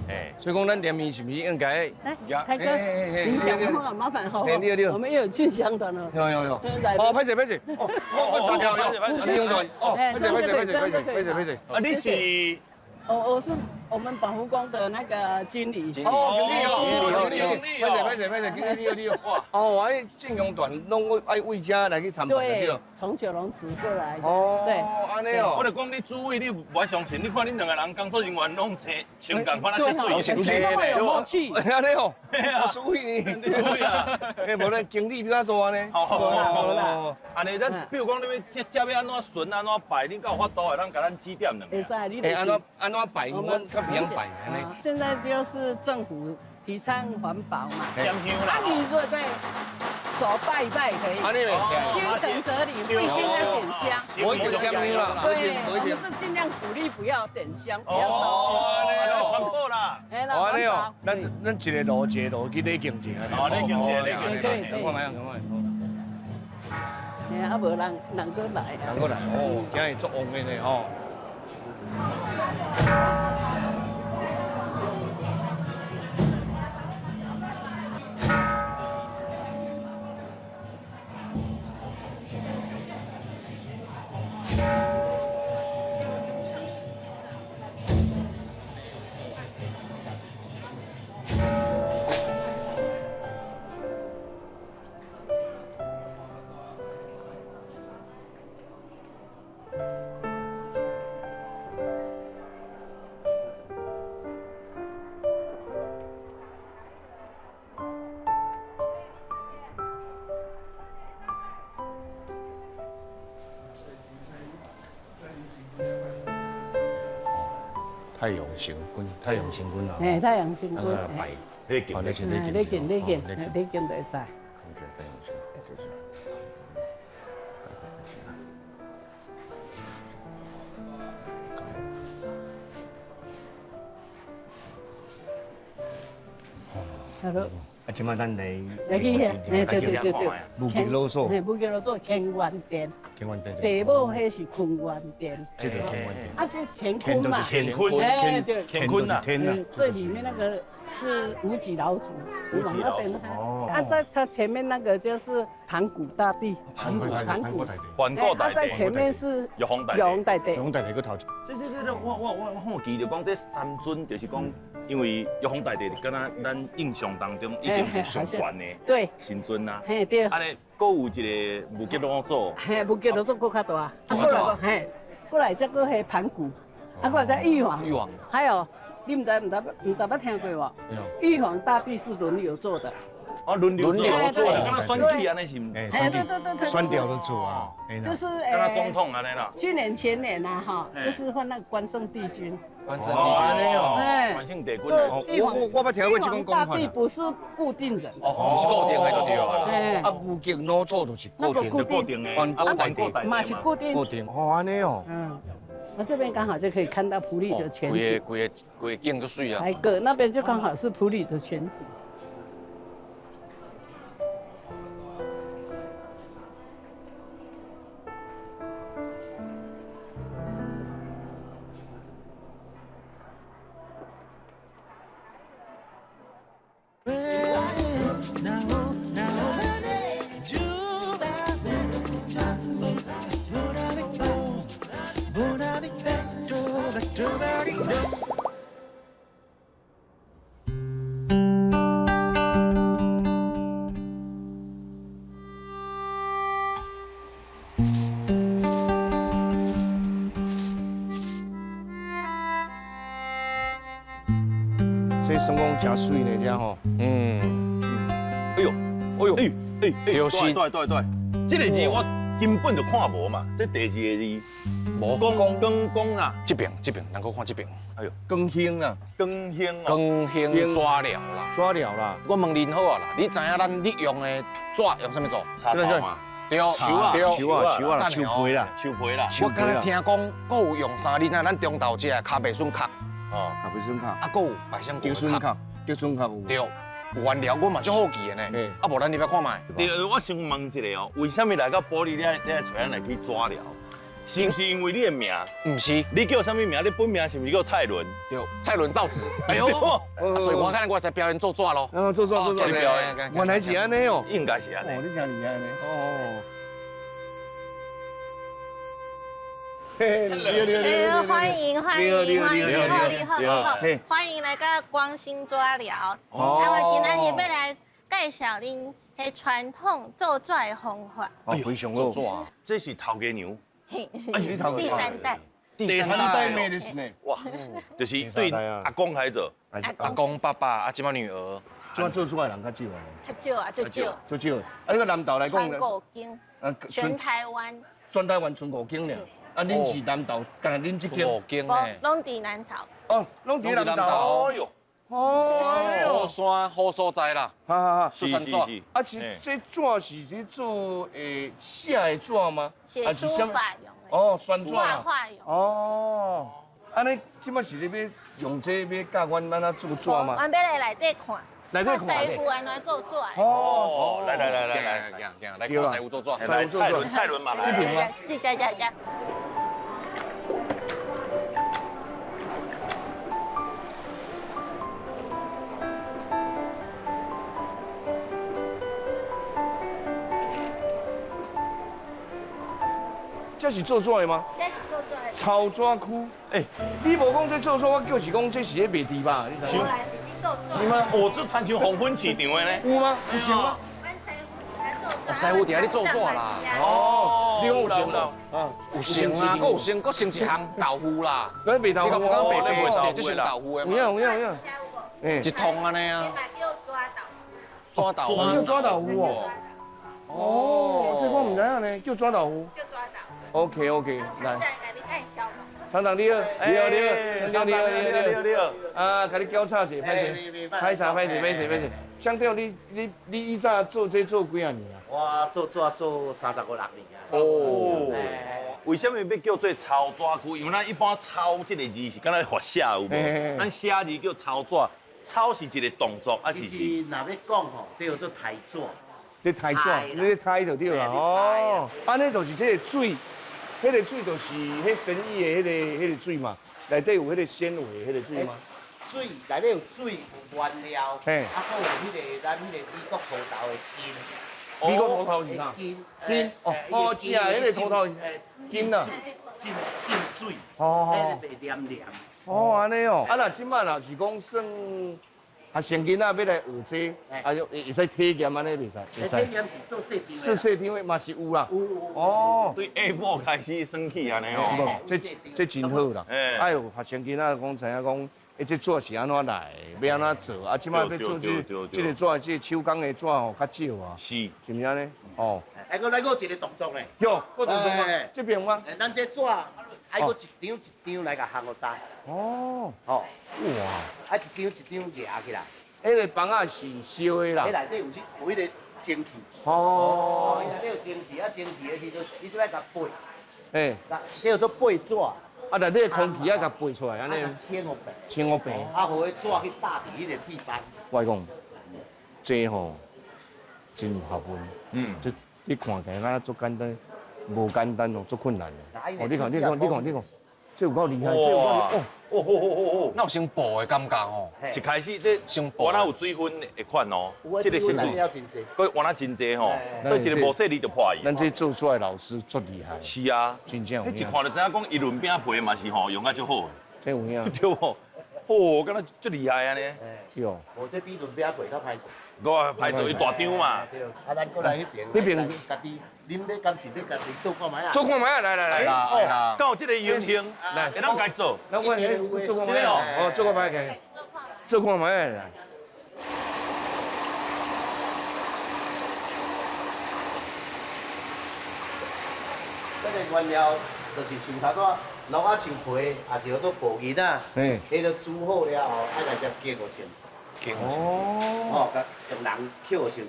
哎，所以講，咱連綿是毋是應該？來，凱哥，你講話麻煩吼。我們又有進香團了。有有有。哦，歹勢歹勢，哦，我我查掉進香團。哦，歹勢歹勢歹勢歹勢歹勢歹勢。啊，你是？我是我們保福宮的那個經理。哦，經理哦，經理，歹勢歹勢歹勢，經理你好你好。哦，我進香團攏愛為遮來去參拜對。從九龍池過來。哦，對。按呢哦。我就講你主委，你無愛相信，你看恁兩個人工作人員攏生穿仝款，啊，水，是有默契。按呢哦，我主委呢？你主委啊？哎，無咱經理比較大呢。哦。按呢，咱比如講你欲這這欲按怎巡按怎拜，你敢有法度會當共咱指點兩下？會使，你。哎，按怎按怎拜，我較袂曉拜按呢。現在就是政府提倡環保嘛。點香啦。啊，你說對，手拜一拜可以。心誠則靈，不一定要點香。我已經點香啦。對，我們是盡量鼓勵不要點香，不要燒。哦，環保啦。哎啦，按呢哦，咱咱一个爐一个爐去禮敬者。哦，禮敬者，禮敬者。看覓啊，看覓。哎，啊無人人閣來。人閣來，哦，今日足旺的呢，吼。太陽神君，太陽神君啊！嘿，太陽神君。拜，禮敬，禮敬，禮敬，禮敬，禮敬就會使。太陽神，就是。好咯。啊，這擺咱來。來去遐，對對對對。無極老祖。嘿，無極老祖乾元殿。乾元殿。地母彼是坤元殿。這個乾元殿。啊，這乾坤嘛。乾坤。哎，對。乾坤啊。天啊。最裡面那個是無極老祖。無極老祖。哦。啊，在他前面那個就是盤古大帝。盤古大帝。盤古。盤古大帝。啊，在前面是玉皇大帝。玉皇大帝。玉皇大帝閣頭。這這這，我好奇就講這三尊就是講。因為玉皇大帝敢若咱印象當中已經是上懸的神尊啊，嘿對。按呢，閣有一個無極老祖，嘿，無極老祖閣較大，啊，過來嘿，過來才閣彼盤古，啊，過來才玉皇，玉皇，還有你毋知毋知毋知捌聽過無？玉皇大帝是輪流做的。哦，輪流做，敢若選舉按呢是毋？哎，對對對對，選掉就做啊。就是敢若總統按呢啦。去年前年啊，哈，就是換那個關聖帝君。關聖帝君哦，關聖帝君。我捌聽過這種講法。大帝不是固定人。哦，毋是固定的就對了。啊，無極老祖就是固定的，固定的。關古大帝。嘛是固定。固定。哦，按呢哦。嗯，那這邊剛好就可以看到埔里的全景。規个規個景都媠啊。來個那邊就剛好是埔里的全景。這算講誠媠呢，這吼。嗯。哎呦，哎呦，哎哎哎，對對對對，這個字我根本就看無嘛，這第二個字。無。光光光啊！這邊這邊，人閣看這邊。哎呦，光興啦，光興光興紙料啦，紙料啦。我問恁好啊啦，你知影咱你用的紙用啥物做？插頭嘛。對，樹啊，樹啊，樹啊，樹皮啦，樹皮啦。我敢若聽講，閣有用啥？你知影咱中昼食的咖啡筍殼。哦，咖啡筍殼。啊，閣有百香果竹筍殼，竹筍殼有。對，有原料，我嘛足好奇的呢。啊，無咱入來看覓。對，我想問一下哦，為啥物來到埔里，你愛你愛揣咱來去紙寮？是毋是因為你的名？毋是，你叫啥物名？你本名是毋是叫蔡倫？對，蔡倫造紙。哎呦，所以我看我會使表演做紙咯。嗯，做紙做紙。表演。原來是按呢哦。應該是按呢。哦，你真厲害呢。哦。歡迎歡迎歡迎，好你好好，歡迎來到光興紙寮。啊，我今仔日欲來介紹恁彼傳統做紙的方法。哦，非常好。做紙啊，這是頭家娘。第三代。第三代咩です呢？哇，就是對阿公開做，阿公爸爸啊，這擺女兒，這擺做出來人較少啊。較少啊，足少。足少。啊，你個南投來講，全五間，全台灣。全台灣賰五間爾。啊，恁是南投，干焦恁這間。五間呢？攏佇南投。哦，攏佇南投。哎喲，哦，好山好所在啦。哈哈哈，出产紙。啊，是這紙是這做寫的紙嗎？寫書法用的。哦，宣紙。畫畫用。哦，按呢，這擺是咧欲用這欲教阮按怎做紙嗎？阮欲來內底看。內底看。師傅按怎做紙。哦，來來來來來，行行來看師傅做紙。來蔡倫蔡倫嘛來。這邊嗎？這這這這。這是做紙的嗎？這是做紙的。草紙區，欸，你無講這做紙，我叫是講這是咧賣豬肉。原來是咧做紙。是嗎？哦，這親像黃昏市場的呢。有嗎？有成嗎？師傅佇遐咧做紙啦。哦，你講有成無？啊，有成啊，閣有成，閣成一項豆腐啦。咱賣豆腐，你感覺講白白，這成豆腐的嘛？有影有影有影。一桶按呢啊。叫抓豆腐。抓豆腐。叫抓豆腐哦。哦，這我毋知影呢，叫抓豆腐。叫抓豆腐。 OK OK，來。再共你介紹。廠長你好，你好你好，廠長你好你好你好。啊，共你交叉者，歹勢，歹勢歹勢歹勢歹勢。廠長你你你以早做這做幾仔年啊？我做紙做35、6年啊。哦。為啥物欲叫做草紙區？因為咱一般抄這個字是敢若發寫有無？咱寫字叫抄紙，抄是一個動作，啊是。其實若欲講吼，這叫做抬紙。你抬紙，你抬就對啦。哦，按呢就是這個水。彼個水就是彼生意的彼個水嘛，內底有彼個纖維，彼個水嗎？水內底有水，有原料，啊，閣有彼個咱彼個美國土豆的筋。美國土豆是啥？筋哦哦，食的彼個土豆筋啊。浸浸水，哦，彼個袂黏黏。哦，按呢哦，啊若這擺若是講算。學生囡仔欲來學這，啊，會會使體驗按呢袂使？體驗是做細張的。細細張的嘛是有啦。有有。哦。對下晡開始耍起按呢哦。這這真好啦。哎喲，學生囡仔講知影講，欸，這紙是按怎來的，欲按怎做？啊，這擺欲做這這個紙，這個手工的紙吼，較少啊。是。是毋是按呢？哦。哎，閣來閣有一個動作咧。喲，閣動作嗎？這邊嗎？咱這紙愛閣一張一張來共烘予焦。哦。哦。哇！啊，一張一張壓起來。彼個枋仔是燒的啦。彼內底有有彼個蒸汽。哦。內底有蒸汽，啊，蒸汽的時陣，你這擺共撥。欸。這叫做撥紙。啊，內底的空氣愛共撥出來，按呢。清予白。清予白。啊，予彼紙去搭佇彼個鐵板。我講，這吼真有學問。嗯。這你看起來敢若足簡單，無簡單哦，足困難的。哦，你看，你看，你看，你看，這有夠厲害，這有夠厲害哦。哦吼吼吼吼，那有先薄的感觉吼。一开始这先薄原来有水分的款哦，这个先水，佮原来真济吼，所以一个无细腻就破去。咱这做出来老师足厉害。是啊，真正有。彼一看就知影讲，伊润饼皮嘛是吼用啊足好的。这有影。对无？哦，敢若足厉害按呢。哟。无这比润饼皮较歹做。我歹做，伊大张嘛。对。啊，咱过来彼边。彼边家己，恁欲敢是欲家己做看觅啊？做看觅啊！来来来。来。敢有这个荣幸？来，会当家做。那我做看觅哦。哦，做看觅去。做看觅来。这个原料就是像头拄萝仔树皮，也是叫做薄仁啊。彼个煮好了后，爱来只加五千。哦。哦，共用人捡五千。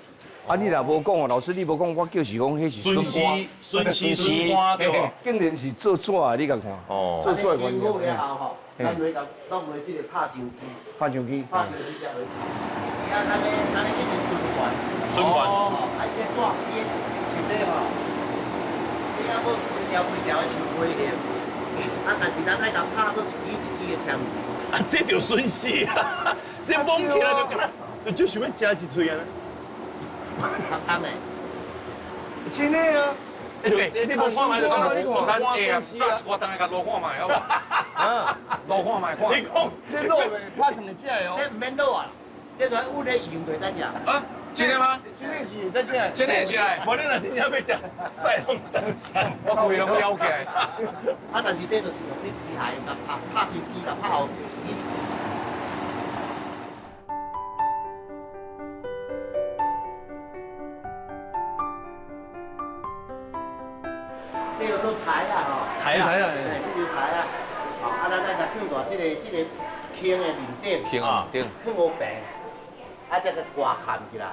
啊，你若无讲哦，老师你无讲，我就是讲彼是笋丝，笋丝笋干对无？竟然是做纸的，你共看。哦。做纸的原料。煮好了后吼，咱会共弄落这个拍浆机。拍浆机。拍浆机才会。啊，咱咧咱咧一直循环。循环。哦，啊，伊个纸伊树咧吼，你还阁规条规条的树皮咧。啊，但是咱爱共拍做一支一支的纤维。啊，这就笋丝啊！这摸起来就敢若，就想欲食一喙按呢。重的。真的啊！欸，你无看觅就讲，咱会啊，炸一寡，等下共卤看觅好无？啊，卤看觅看。你讲这卤袂拍成会食的哦。这毋免卤啊，这就阮咧用就会使食。啊，真的吗？真的是会使食的。真的会食的。无你若真正欲食，屎拢当食。我规拢咬起来。啊，但是这就是用你机械共拍，拍成机共拍予一支。这叫做台啊吼，台啊，嘿，这叫台啊。吼，啊，咱爱共放大这个这个坑的面顶，坑啊顶，放乌白，啊，才共挂嵌起来。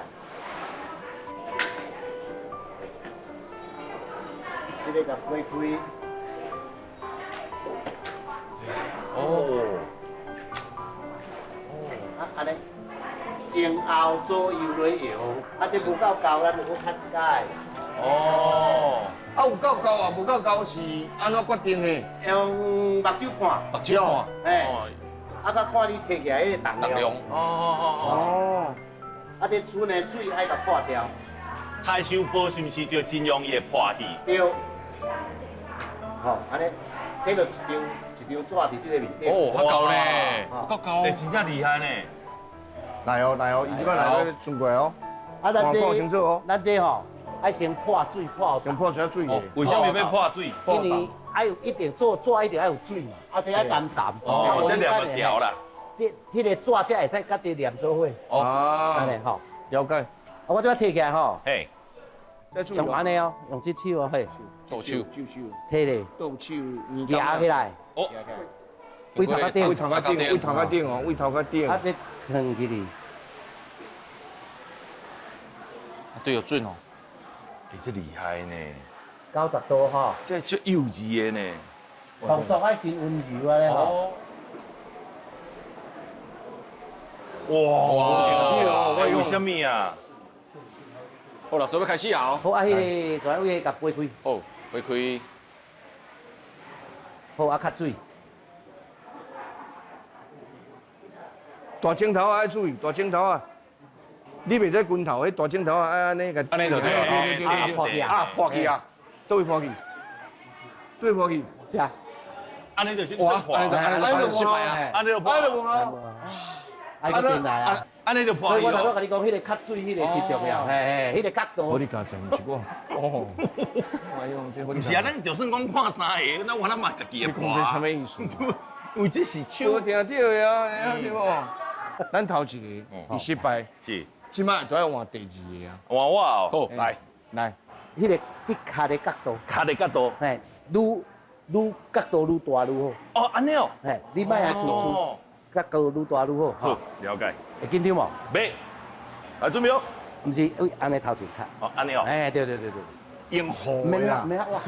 这个共开开。哦。啊，按呢，前后左右来摇，啊，这无够高，咱就阁较一摆。哦。啊，有够高啊，无够高是按怎决定的？用目睭看。目睭看。嘿。啊，阁看你提起来彼个重量。哦哦哦哦。啊，这剩的水爱共破掉。太伤薄是毋是就真容易会破去？对。吼，按呢，这就一张一张纸伫这个面顶。哦，较高呢，够高。欸，真正厉害呢。来哦，来哦，伊这摆来咧顺过来哦。啊，咱这，清楚哦。咱这吼。爱先破水破，先破出水。为啥物欲破水？因为爱有一定做纸一定爱有水嘛，啊这爱澹澹。哦，这黏就调啦。这这个纸才会使佮这黏做伙。哦，按呢吼，了解。啊，我这摆提起来吼。嘿。用按呢哦，用这手哦，嘿。倒手。提咧。倒手。举起来。哦。位头壳顶。位头壳顶，位头壳顶哦，位头壳顶。啊，这放起去。对，有准哦。欸，这厉害呢！90度吼，这足幼稚的呢。动作爱真温柔啊咧吼。哇！为啥物啊？好啦，所以开始啊！好啊，彼个昨位共掰开。好，掰开。好啊，较水。大镜头爱注意，大镜头啊！你袂使拳头，彼大镜头啊，爱按呢共。按呢就对啊，破去啊，破去啊，佗位破去？佗位破去？这。按呢就是哇，按呢就按呢就失败啊，按呢就破，按呢就无啊。爱阁进来啊，按呢就破。所以我头拄共你讲，彼个较水，彼个真重要，嘿嘿，彼个角度。我你加成毋是我。哦。哎呦，这毋是啊，咱就算讲看三个，那我那嘛家己会破。你讲这啥物意思？因为这是手。我听著的啊，对无？咱头一个伊失败。是。这摆就爱换第二个啊。换我哦。好，来来，彼个彼跤的角度，跤的角度，嘿，愈愈角度愈大愈好。哦，按呢哦。嘿，你莫遐出出，角度愈大愈好。好，了解。会紧张无？袂。来准备好。毋是，位按呢头前较。哦，按呢哦。哎，对对对对。用好免啦，免啦，哇，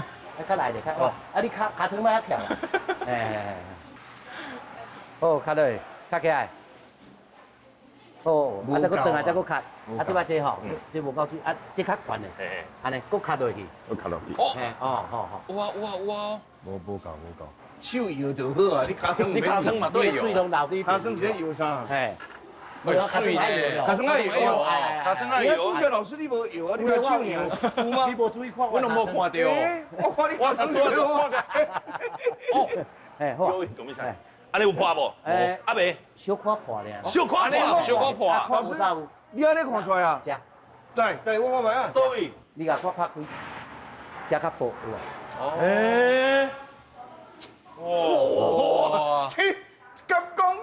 较来者较哇，啊你跤跤床莫遐翘。哎。好，较落，较起来。哦，啊，再阁转来，再阁较，啊，这摆这吼，这无够水，啊，这较悬的，按呢，阁较落去，阁较落去，哦，哦，好好。有啊有啊有啊，无无够无够，手摇就好啊，你尻川你尻川嘛对水拢流尻川是咧摇啥？嘿。水咧，尻川爱摇啊，尻川爱摇。主教老师你无摇啊？你个手尔有吗？你无注意看，我拢无看到。我看你尻川摇。哦，哎，好。按呢有破无？啊未？小可破咧。小可破，小可破。老师，你按呢看出来啊？对对，我看觅啊。对。你共我拍开，遮较薄有无？哦。欸。哇！切，敢讲？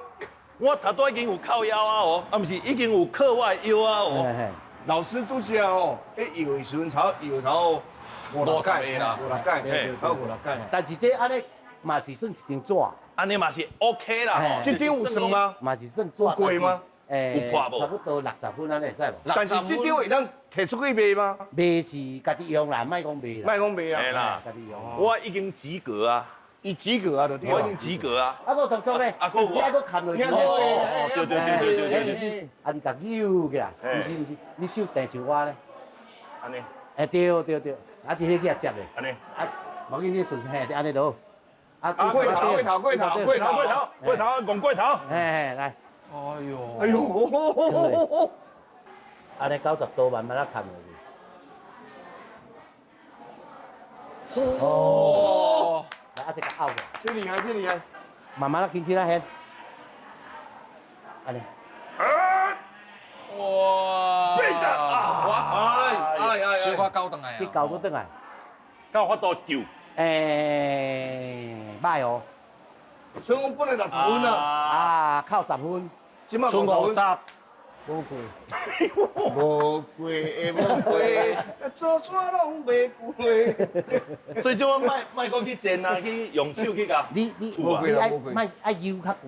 我头拄已经有靠腰啊哦，啊毋是已经有靠我的腰啊哦。老师拄则哦，咧摇的时阵，头摇头五六摆啦，五六摆，头五六摆。但是这按呢嘛是算一张纸。按呢嘛是 OK 啦吼。这张有算吗？嘛是算纸。有过吗？欸，有破无？差不多60分按呢会使无？但是这张会当提出去卖吗？卖是家己用啦，莫讲卖啦。莫讲卖啊。啦，家己用。我已经及格啊。伊及格啊，就对。我已经及格啊。啊，阁动作咧，啊，阁有。这阁砍落去。哦，对对对对对对。啊，你共扭起来，毋是毋是，你手提像我咧。按呢。欸，对对对，啊，这个去接咧。按呢。啊，无紧你顺嘿，按呢就好。啊，过头过头过头过头过头过头，戆过头。嘿，来。哎呦，哎呦，按呢90度慢慢仔砍落去。哦。来，啊，这个拗过。这厉害，这厉害。慢慢仔轻轻仔掀。按呢。哇！变的啊！哎哎哎！小可勾转来啊！去勾阁转来。敢有法度救？欸，歹哦。所以讲本来60分啊。啊，扣10分。剩50。无过，无过的无过，做怎拢袂过。所以这种莫阁去煎啊，去用手去共。你爱莫爱摇较悬，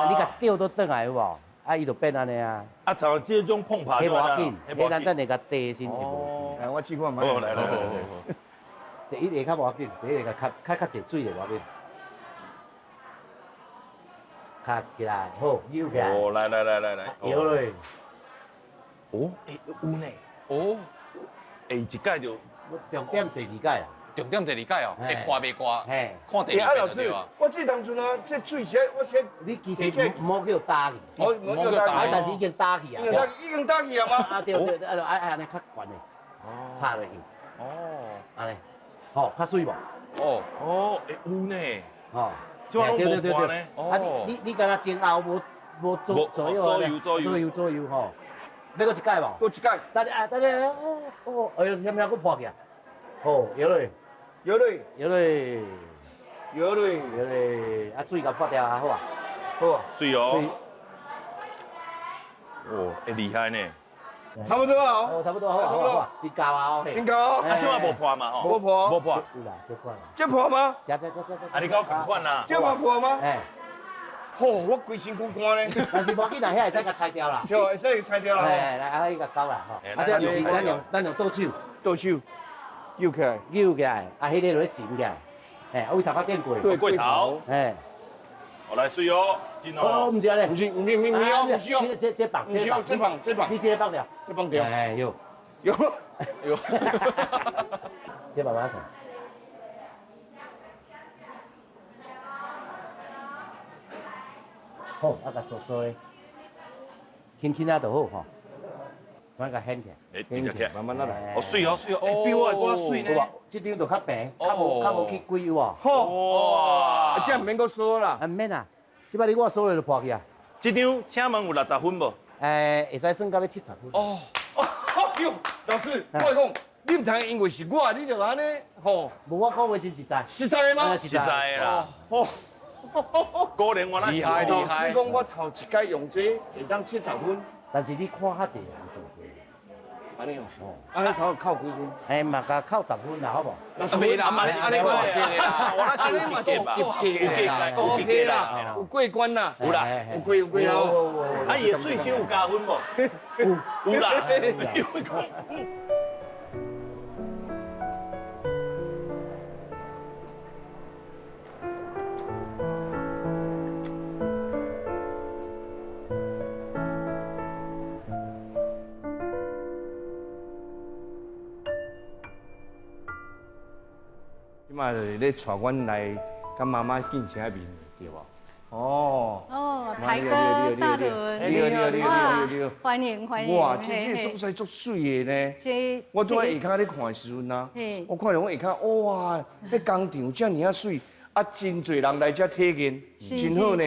你共吊倒转来有无？啊，伊就变按呢啊。啊，像这种碰拍。彼无要紧，彼咱等下共提身就无。来，我试看觅。好，来来来。第一下较无要紧，第一下较较较济水就无要紧。卡起来，好，扭起来。哦，来来来来来。摇落。哦，欸，有呢。哦。欸，一届就。重点第二届啊。重点第二届哦，会破袂破？嘿。看第二届就对啊。我这当阵啊，这水是我先。你其实毋好叫打去。我毋好叫打去。但是已经打去啊。已经打去啊吗？啊对对，啊爱按呢较悬的。哦。插落去。哦。按呢，好，较媠无？哦。哦，会有呢。哦。对对对对。啊，你敢若前后无无左左右左右左右吼。欲阁一届无？阁一届。等下等下，哦，哎呦，啥物阁破去啊？好，摇落，摇落，摇落，摇落，摇落，啊，水共破掉啊，好啊，好啊，水哦。哦，会厉害呢。差不多啊，哦，差不多，好，差不多，真够啊，真够。啊，这摆无破嘛吼？无破，无破。有啦，小可。这破吗？这这这这。啊，你佮我仝款啦。这嘛破吗？哎。吼，我规身躯汗呢。但是无要紧啦，遐会使共拆掉啦。对，会使拆掉啦。哎，来，啊，伊共勾啦吼。啊，这毋是咱用倒手，倒手，扭起来，扭起来，啊，彼个就咧旋起来。哎，啊，位头壳顶过。对，过头。哎。好来水哦，真哦。哦，毋是按呢。毋是，毋是，毋是，毋是哦。这这放，毋是哦，这放，这放。你这个放掉。这放掉。哎，有。有。有。这慢慢看。好，啊，共缩缩的，轻轻仔就好吼。怎共掀起来？掀起来，慢慢来。哦，媠哦，媠哦，欸，比我的歌媠呢。这张就较平，较无去鬼有无？好。哇，这毋免阁锁啦。啊，毋免啦，这摆你我锁了就破去啊。这张请问有60分无？欸，会使算到欲70分。哦。哦，哟，老师，我讲，你毋通因为是我，你就按呢，吼。无，我讲话真实在。实在的吗？实在的啦。哦。果然我那厉害厉害。老师讲我头一届用这会当70分，但是你看较济人做过。按呢哦，按呢才扣几分？哎，嘛共扣10分啦，好无？袂啦，嘛是按呢够合格的啦，我那是有及格吧？有及格啦，有过关啦，有啦，有过有过哦。啊，伊的喙齿有加分无？有，有啦。这摆就是咧带阮来佮妈妈见一下面，对无？哦。哦，台哥大伦，你好，你好，你好，你好，欢迎欢迎。哇，这个所在足水的呢。这我拄仔下跤咧看的时阵啊，我看著我下跤，哇，彼工厂遮尔啊媠，啊，真济人来遮体验，真好呢，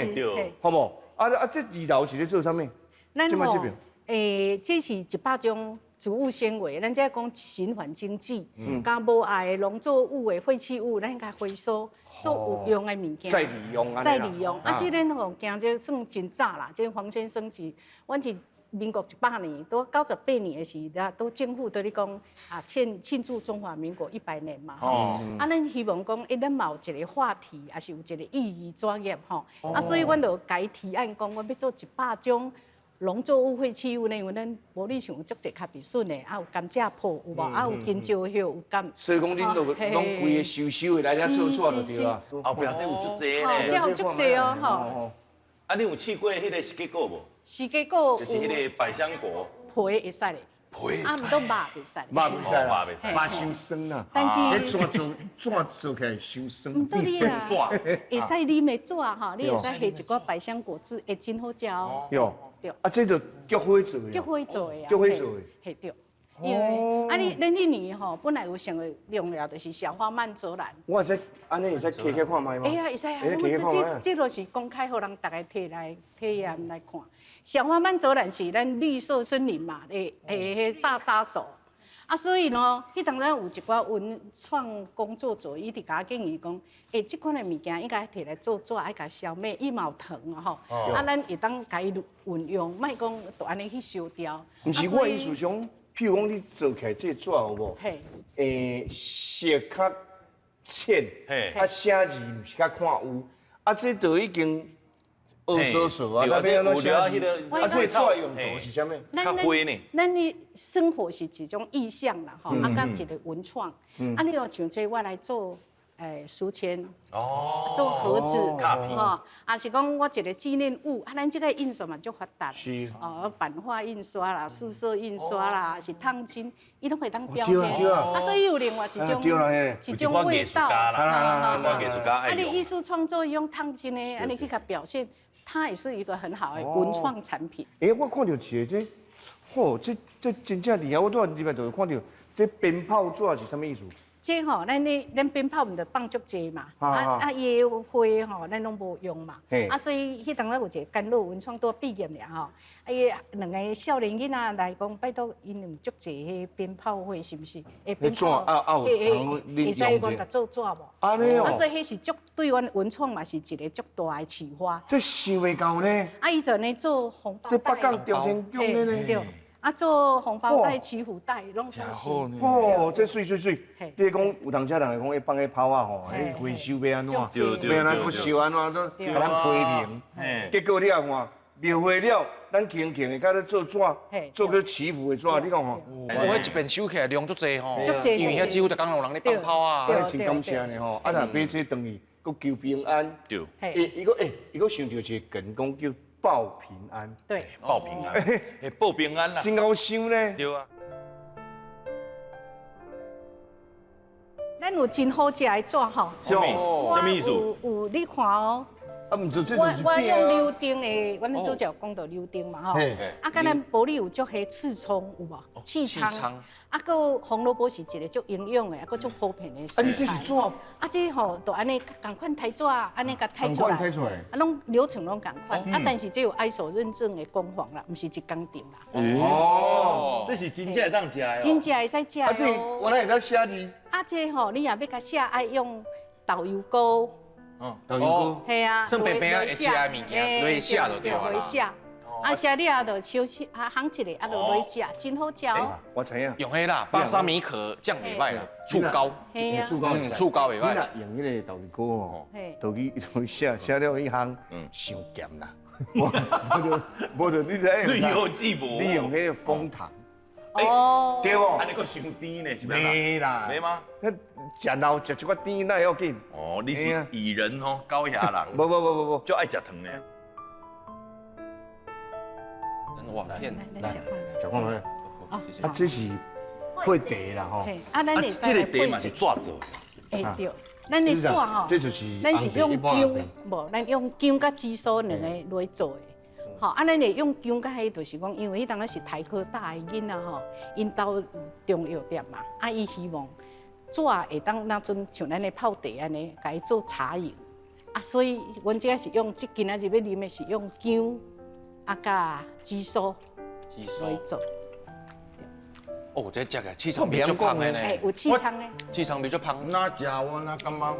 好无？啊啊，这二楼是咧做啥物？咱吼，这是100种植物纤维，咱这讲循环经济，佮无爱的农作物的废弃物，咱共回收做有用的物件。再利用再利用。啊，这个吼，行这算真早啦。这黄先生是，阮是民国100年，都98年的时，都政府伫咧讲啊，庆祝中华民国100年嘛。哦。啊，咱希望讲，咱嘛有一个话题，也是有一个意义专业吼。啊，所以阮就共伊提案讲，阮欲做100种。农作物废弃物呢？因为咱玻璃像有足济咖啡笋的，啊有甘蔗粕有无？啊有香蕉叶有甘。所以讲恁都拢规个收收的来遮做出来就对啊。后壁这有足济呢。这有足济哦，吼。啊，你有试过彼个释迦果无？释迦果就是彼个百香果。皮会使咧。皮。啊，毋过肉袂使。肉袂使啦，肉伤酸啦。但是。彼纸做纸做起来伤酸。毋对啊。会使啉的纸吼，你会使下一寡百香果汁，会真好食哦。哟。对，啊，这就菊花做的。菊花做的啊。菊花做的。嘿对，因为啊，你咱彼年吼，本来有想个用料就是小花曼泽兰。我会使按呢会使摕起看觅吗？会啊，会使啊。这这就是公开，予人逐家提来体验来看。小花曼泽兰是咱绿色森林嘛，诶大杀手。啊，所以呢，彼当阵有一寡文创工作者，伊直共我建议讲，这款的物件应该提来做纸，爱共消灭，伊嘛有糖啊吼。啊，咱会当共伊运用，莫讲就按呢去烧掉。毋是我意思讲，譬如讲你做起来这个纸有无？嘿。色较浅，啊写字毋是较看有，啊这就已经。乌索索啊，那边拢写啊，这纸用途是啥物？较灰呢？咱的生活是一种意象啦，吼，啊，佮一个文创。啊，你若像这我来做书签，哦，做盒子，吼，也是讲我一个纪念物。啊，咱这个印刷嘛足发达，是哦，版画印刷啦，四色印刷啦，是烫金，伊拢会当标签。啊，所以有另外一种一种味道。啊，你艺术创作用烫金的，啊，你去共表现，它也是一个很好的文创产品。我看到一个这，嚯，这真正厉害！我拄仔入来就看到这鞭炮纸是啥物意思？这吼，咱咧咱鞭炮毋著放足济嘛，啊啊，伊的花吼，咱拢无用嘛，啊，所以彼当阵有一个甘露文创拄毕业尔吼，啊，伊两个少年囡仔来讲，拜托𪜶有足济彼鞭炮花是毋是？会鞭炮，会使阮共做纸无？按呢哦。啊，所以彼是足对阮文创嘛是一个足大的启发。这想袂到呢。啊，伊就按呢做红包袋。这北港中天宫的呢。对。啊，做红包袋、祈福袋，拢算是。哦，这媠媠媠！你讲有当时人会讲，彼放彼炮仔吼，彼回收欲按怎？欲按怎阁烧按怎？都共咱批评。结果你也看，庙会了，咱轻轻的佮咧做纸，做个祈福的纸，你讲吼。我彼一遍收起来量足济吼，因为遐几乎逐工拢有人咧放炮啊。真感谢呢吼，啊若买这转去，阁求平安。对。伊阁伊阁想著一个梗，讲叫。报平安，对，报平安，报平安啦，真𠢕想呢。对啊。咱有真好食的纸吼。什么？什么意思？有，你看哦。啊，毋是这就是我用柳丁的，阮拄才有讲到柳丁嘛吼。啊，敢咱埔里有足彼刺葱有无？刺葱。啊，阁红萝卜是一个足营养的，啊，阁足普遍的食材。啊，你这是纸？啊，这吼就按呢仝款刣纸，按呢共刣出来。啊，拢流程拢仝款。啊，但是这有 ISO 认证的工坊啦，毋是一工店啦。哦，这是真正会当食的。真正会使食。啊，这原来会当写字。啊，这吼你若欲共写，爱用豆油膏。哦，豆油膏。系啊，算平平仔会食的物件，落去写就对啊啦。啊，食了就小小啊，烘一下，啊，就落去食，真好食哦。我知影。用彼啦，巴沙米可酱袂歹啦，醋膏。醋膏，醋膏袂歹。你若用彼个豆油膏吼，就去写写了彼项，伤咸啦。无就你知影？你用彼个枫糖。哦，对无？按呢阁伤甜呢，是毋？袂啦，袂吗？彼食老食一寡甜哪会要紧？哦，你是薏仁吼，高雅人。无无无无无，就爱食糖的。瓦片，来，食看觅。啊，这是配茶啦吼。啊，咱这个茶嘛是纸做的。欸对。咱的纸吼，这就是咱是用薑，无，咱用薑佮紫苏两个来做的。吼，啊，咱会用薑佮彼，就是讲，因为彼当时是台科大的囡仔吼，𪜶兜有中药店嘛，啊，伊希望纸会当那阵像咱的泡茶按呢，共伊做茶饮。啊，所以阮这个是用，这今仔日欲啉的是用薑啊佮紫苏来做。哦，这食个气场比较芳的呢。欸，有气场的。气场比较芳。哪食我哪感觉？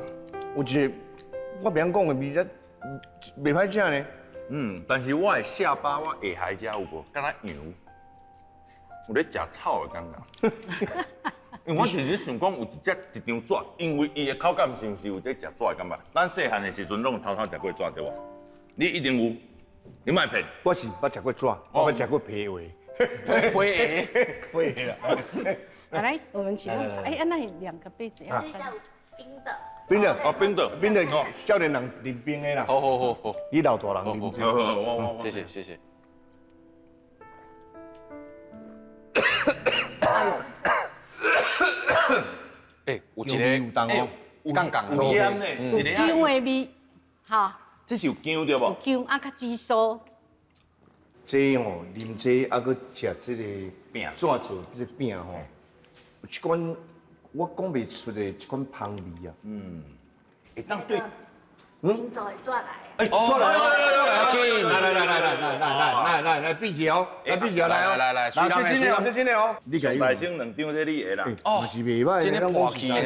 有一个我袂晓讲的味，这袂歹食呢。嗯，但是我的下巴，我下頦遮有无？敢若羊，有咧食草的感觉。因为我是咧想讲有一只一张纸，因为伊的口感是毋是有咧食纸的感觉？咱细汉的时阵拢有偷偷食过纸对无？你一定有，你莫骗。我是捌食过纸，我捌食过皮鞋。皮鞋，皮鞋啦。来，我们请问，哎，那两个杯子要三。冰的。冰的，哦，冰的，冰的，少年人啉冰的啦。好好好好，你老大人啉这。好好，谢谢谢谢。哎，有一个杠杠有盐呢，有薑的味，哈。这是有薑对无？有薑啊，佮紫苏。这吼啉这啊，阁食这个饼，纸做这个饼吼，有一款我讲袂出的一款芳味啊。嗯，会当对。嗯，做纸来。哎，纸来，来来来来来来来来来来，闭嘴哦，来闭嘴来哦，来来，这真的哦，这真的哦。你大先两张这你的啦。哦，是袂歹，真的破气呢。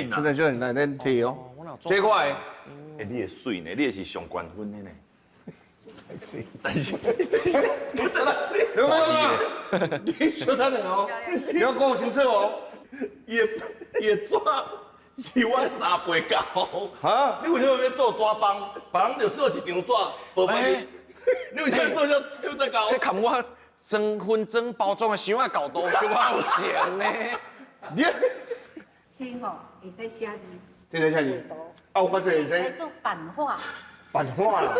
现在就来咱提哦。这我的。哎，你的水呢？你的是上悬分的呢。是，但是，你真的，刘哥，你说他两哦，你要讲清楚哦。伊的纸是我3倍高。哈？你为什么欲做纸枋？别人就做一张纸，无你为什么做这做这高？这含我装分装包装的箱仔厚度，小可有像呢。你，是吼，会使写字。会使写字。啊，我说会使。做版画。版画啦。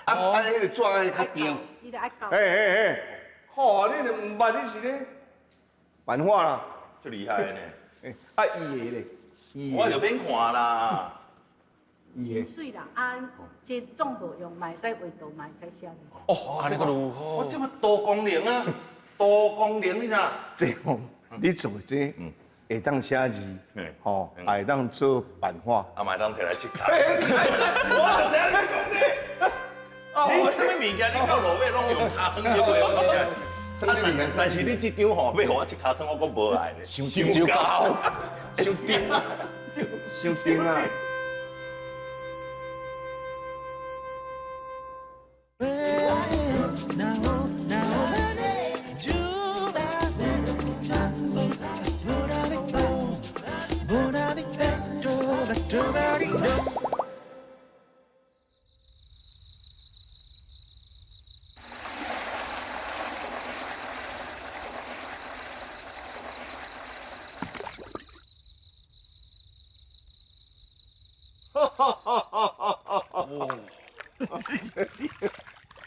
啊啊！彼个纸爱较长。伊就爱厚。哎哎哎，好啊！你毋捌你是咧版画啦，足厉害的呢。哎，啊伊的咧，我就免看啦。真媠啦，啊，这综合用，嘛会使画图，嘛会使写。哦，按呢阁如何？我这么多功能啊，多功能你知？这吼，你做这会当写字，吼，也会当做版画，啊，嘛会当提来切卡。我知影你讲这。你啥物物件？你到落尾拢用尻川这个，我真正是。但是你这张吼，欲予我切尻川，我阁无爱咧。伤高，伤重啊，伤重啊。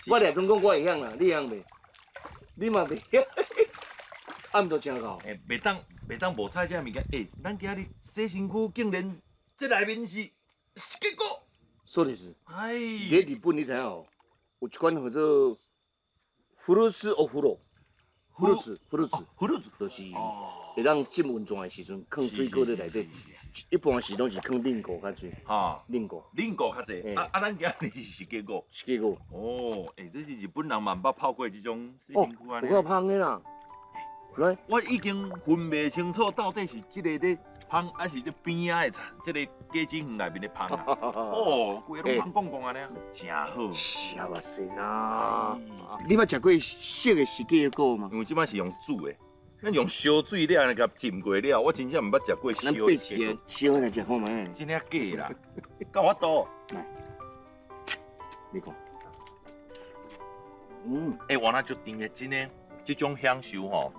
我俩总讲我会晓啦，你会晓袂？你嘛袂晓，暗都真厚。欸，袂当无彩这物件。欸，咱今日洗身躯竟然这内面是结果。说的是。哎。伫日本你知影哦？有一款叫做フルーツお风吕，フルーツ，フルーツ，フルーツ，就是会当浸温泉的时阵，放水果伫内底。一般是拢是放冷果较济，哈，冷果，冷果较济。啊啊，咱今日是结果，是结果。哦，欸，这是日本人嘛毋捌泡过这种洗身躯按呢。有够芳的啦。来，我已经分袂清楚到底是这个咧芳，还是这边仔的这个果子园内面的芳啊。哦，规个拢芳讲讲按呢，真好。是啊，哇塞啦！你捌食过熟的释迦果吗？因为这摆是用煮的。咱用烧水了，来共浸过了，我真正毋捌食过烧的。咱烧来食看觅。真正假啦？敢有法度？来，你看。欸，原来足甜的，真的，这种享受吼。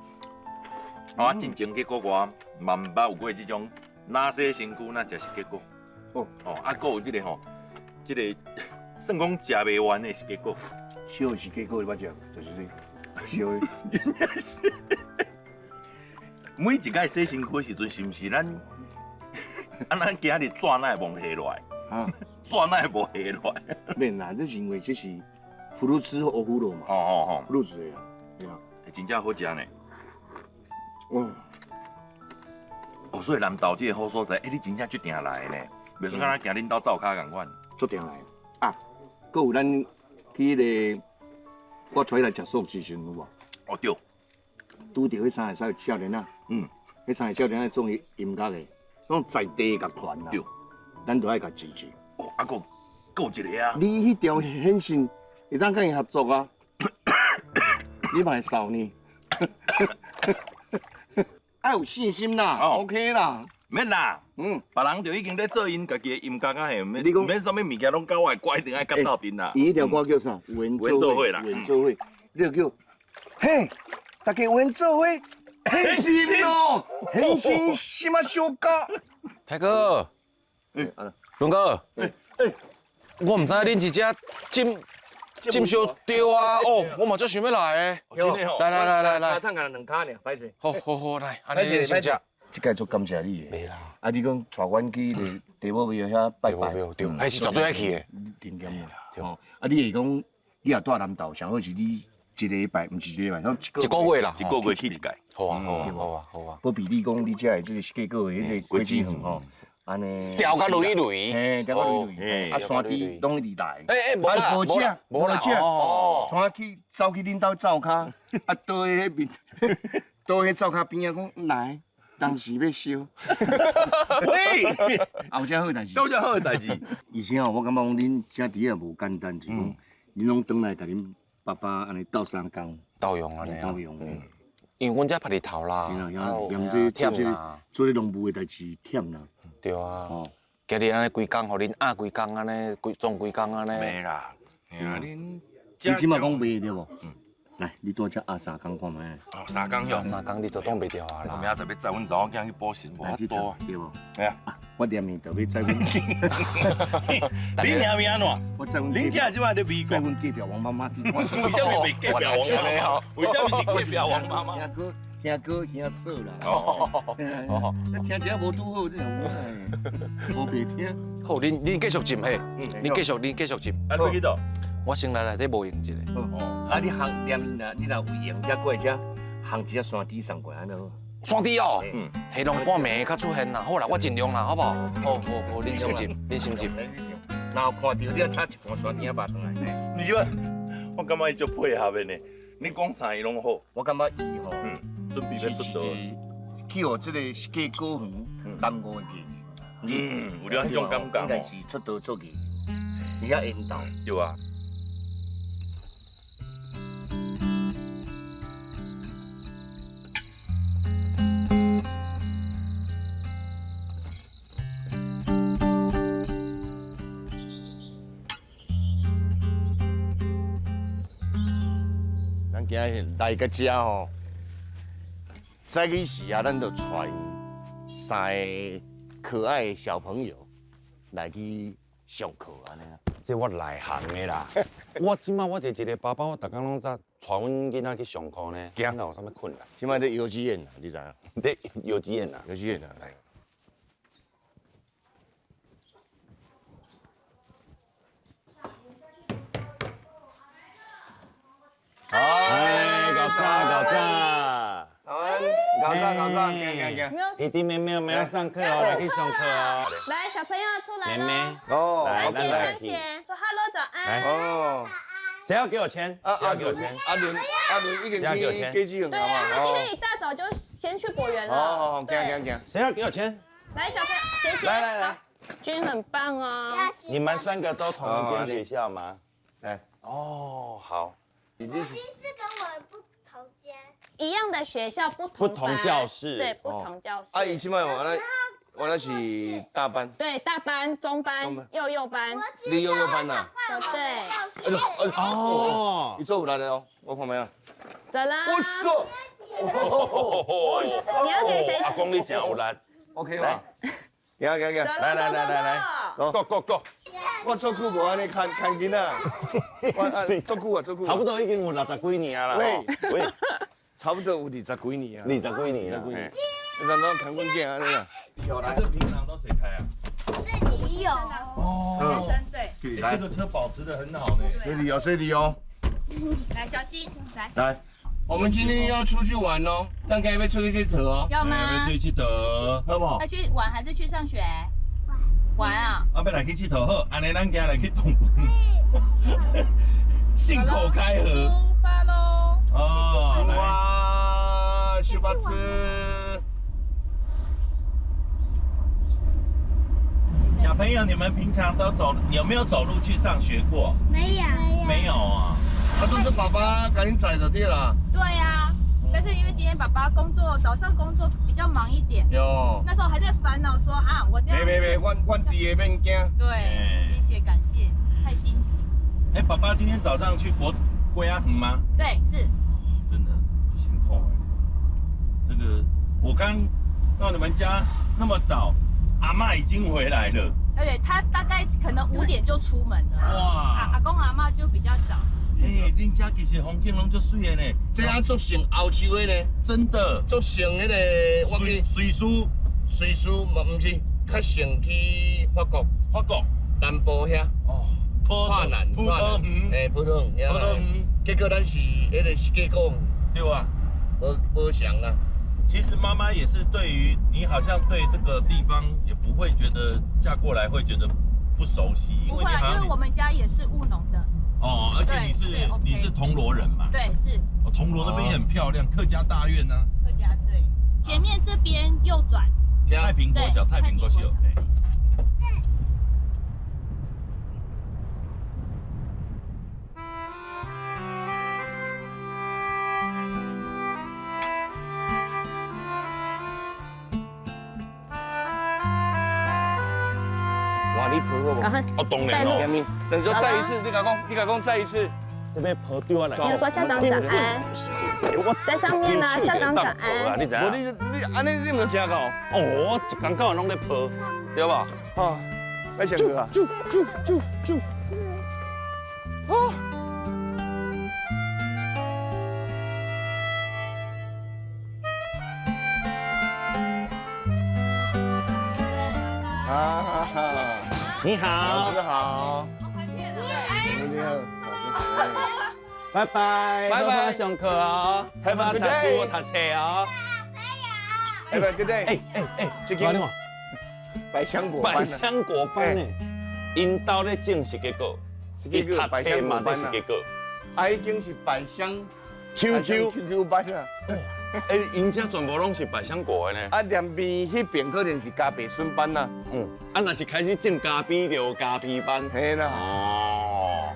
我进前去国外嘛毋捌有过这种，哪洗身躯哪食释迦果。哦哦，啊，阁有这个吼，这个算讲食袂完的释迦果。烧的释迦果你捌食？就是这烧的。每一摆洗身躯的时阵，是毋是咱啊，咱今日纸哪会无下落来？啊，纸哪会无下落来？免啦，这是因为这是葫芦籽和葫芦嘛。哦哦哦，葫芦籽的啊，对啊，真正好食呢。哦，哦，所以南投这个好所在，欸，你真正足定来呢，袂输敢若行恁兜灶跤仝款。足定来啊，阁有咱去彼个，我带你来食素食时阵有无？哦对。拄著彼三个少年仔，彼三个少年仔创音乐的，拢在地乐团啦。对。咱都爱共支持。哦，啊，阁阁有一个啊。你彼条显线会当佮伊合作啊？你嘛会扫呢？爱有信心啦，OK 啦，免啦，别人就已经咧做𪜶家己的音乐啊，嘿，免免啥物物件拢佮我的歌一定爱佮斗阵啦。伊彼条歌叫啥？有缘做伙啦，有缘做伙，你就叫，嘿，大家有缘做伙，変身哦，変身しましょうか。泰哥，龙哥，我毋知恁伫遮斟斟烧对啊，哦，我嘛足想欲来的。真的哦，来来来来来，茶汤干两跤尔，歹势。好好好，来，按呢先食。这届足感谢你的。袂啦。啊，你讲带阮去彼个地母庙遐拜拜。对，彼是绝对爱去的。真严啦。对。啊，你会讲，你若住南投，上好是你一礼拜，毋是一礼拜，一个月啦，一个月去一届。好啊好啊好啊好啊。好比你讲，你遮的这个设计过的彼个果子园吼。按呢，调甲累累，嘿，调甲累累，啊，山猪拢一直来，欸欸，无啦，无食，无食，哦，带去走去恁兜灶跤，啊，倒喺彼边，倒喺灶跤边仔讲来，当时欲烧，喂，啊，有遮好代志，有遮好代志。而且吼，我感觉讲恁遮伫也无简单，是讲恁拢转来共恁爸爸按呢斗相共，斗用按呢，斗用。因为阮遮晒日头啦，忝啦，做这农务的代志忝啦。对啊，今日按呢规工，予恁压规工按呢，规创规工按呢。袂啦，恁你这马讲袂对无？来，你拄才压三工看觅。哦，三工哟，三工你都挡袂牢啊啦。明仔载欲载阮查某囝去补习，无法度对无？哎呀，我念面就欲载阮。你念面按怎？我载阮。恁囝这摆咧美国。载阮隔壁王妈妈去。为啥物袂隔壁王妈妈？为啥物是隔壁王妈妈？兄哥、兄哥、兄嫂啦。哦。听起来无拄好，这样无白听。好，恁继续斟嘿，恁继续，恁继续斟。啊，你去佗？我先来内底无闲一下。哦。啊，你烘念啦，你若有闲才过来遮烘一只山猪送过来，按呢好。山猪哦，彼拢半暝才出现啦。好啦，我尽量啦，好无？好好好，恁先斟，恁先斟。若有看到你，炒一盘山猪仔肉转来。你这，我感觉伊足配合的呢。你讲啥伊拢好。我感觉伊吼，准备欲出道，去予这个设计果园耽误的价值。有了彼种感觉。应该是出道出去，伊遐缘投。对啊。咱今日来到遮吼，早起时啊，咱就带三个可爱的小朋友来去上课按呢。这我内行的啦，我这摆我就一个爸爸，我逐工拢早带阮囡仔去上课呢，哪有啥物困难？这摆咧幼稚园啦，你知影？咧幼稚园啦，幼稚园啦，来。哎，够早够早，够早够早，行行行。弟弟妹妹，我们要上课哦，来去上课哦。来，小朋友出来了。妹妹，哦，三贤三贤，说 hello 早安。哦。谁要给我签？谁要给我签？阿伦，阿伦已经去果子园对啊，他今天一大早就先去果园了。哦，行行行。谁要给我签？来，小朋友，贤贤。来来来，君很棒哦。你们三个都同一间学校吗？来。哦，好。其实是跟我不同间，一样的学校，不同不同教室，对，不同教室。啊，伊这摆我那是大班，对，大班、中班、幼幼班。你幼幼班呐？对。哦，你做有力的哦，我看觅啊。走啦。我说。你要给谁？阿公你真有力。 OK 吧？行行行，来来来来来，走，Go Go Go。我足久无按呢牵牵囡仔，我啊足久啊足久。差不多已经有60几年啊啦。喂喂，差不多有20几年啊。 20几年啦。你怎怎牵阮囝按呢啦？这平常都谁开啊？这里有。哦，先生对。这个车保持得很好呢。水里哦，水里哦。来，小心，来。来，我们今天要出去玩哦，咱今日要出去𨑨迌哦。要吗？要出去𨑨迌，好不好？要去玩还是去上学？玩啊！啊，欲来去𨑨迌好，按呢咱今来去动。信口开河。出发喽！哦，出发，小八子。小朋友，你们平常都走，有没有走路去上学过？没有。没有啊。啊，都是爸爸赶紧载就对了。对呀，但是因为今天爸爸工作，早上工作比较忙一点。有。那时候还在烦恼说哈，我。没没没，阮伫的免惊。对，谢谢感谢，太惊喜。哎，爸爸今天早上去国龟仔园吗？对，是。真的就辛苦了。这个我刚到你们家那么早，阿嬷已经回来了。对，他大概可能5点就出门了。哇！阿公阿嬷就比较早。哎，恁家其实风景拢足水的呢，这啊足像欧洲的呢，真的，足像那个我去瑞士，瑞士嘛毋是，较像去法国，法国南部遐。哦。跨南，葡萄园，哎，葡萄园，葡萄园。结果咱是那个设计讲，对啊，无像啊。其实妈妈也是对于你，好像对这个地方也不会觉得嫁过来会觉得不熟悉，不会，因为我们家也是务农的。哦，而且你是铜锣人嘛？对，是。哦，铜锣那边也很漂亮，客家大院呢。客家对，前面这边右转。太平国小，太平国小。哦，当然哦。等下再一次，你共讲，你共讲再一次。这边抱对我来。你说校长早安。在上面呢，校长早安。你知影？无你你按呢你毋就食到？哦，我一工到晚拢咧抱，对吧？哦，来上课啊。啾啾啾啾。哦。啊哈。你好，老师好。你好，拜拜，拜拜，上课哦，拜拜，读书读册哦。拜拜，good day。哎哎哎，这间百香果百香果班呢？𪜶兜咧种释迦果，伊读册嘛咧释迦果。啊，已经是百香 QQ QQ 班啊。哎，𪜶遮全部拢是百香果的呢。啊，两边彼边可能是咖啡笋班啦。嗯，啊，若是开始种咖啡，就有咖啡班。嘿啦。哦。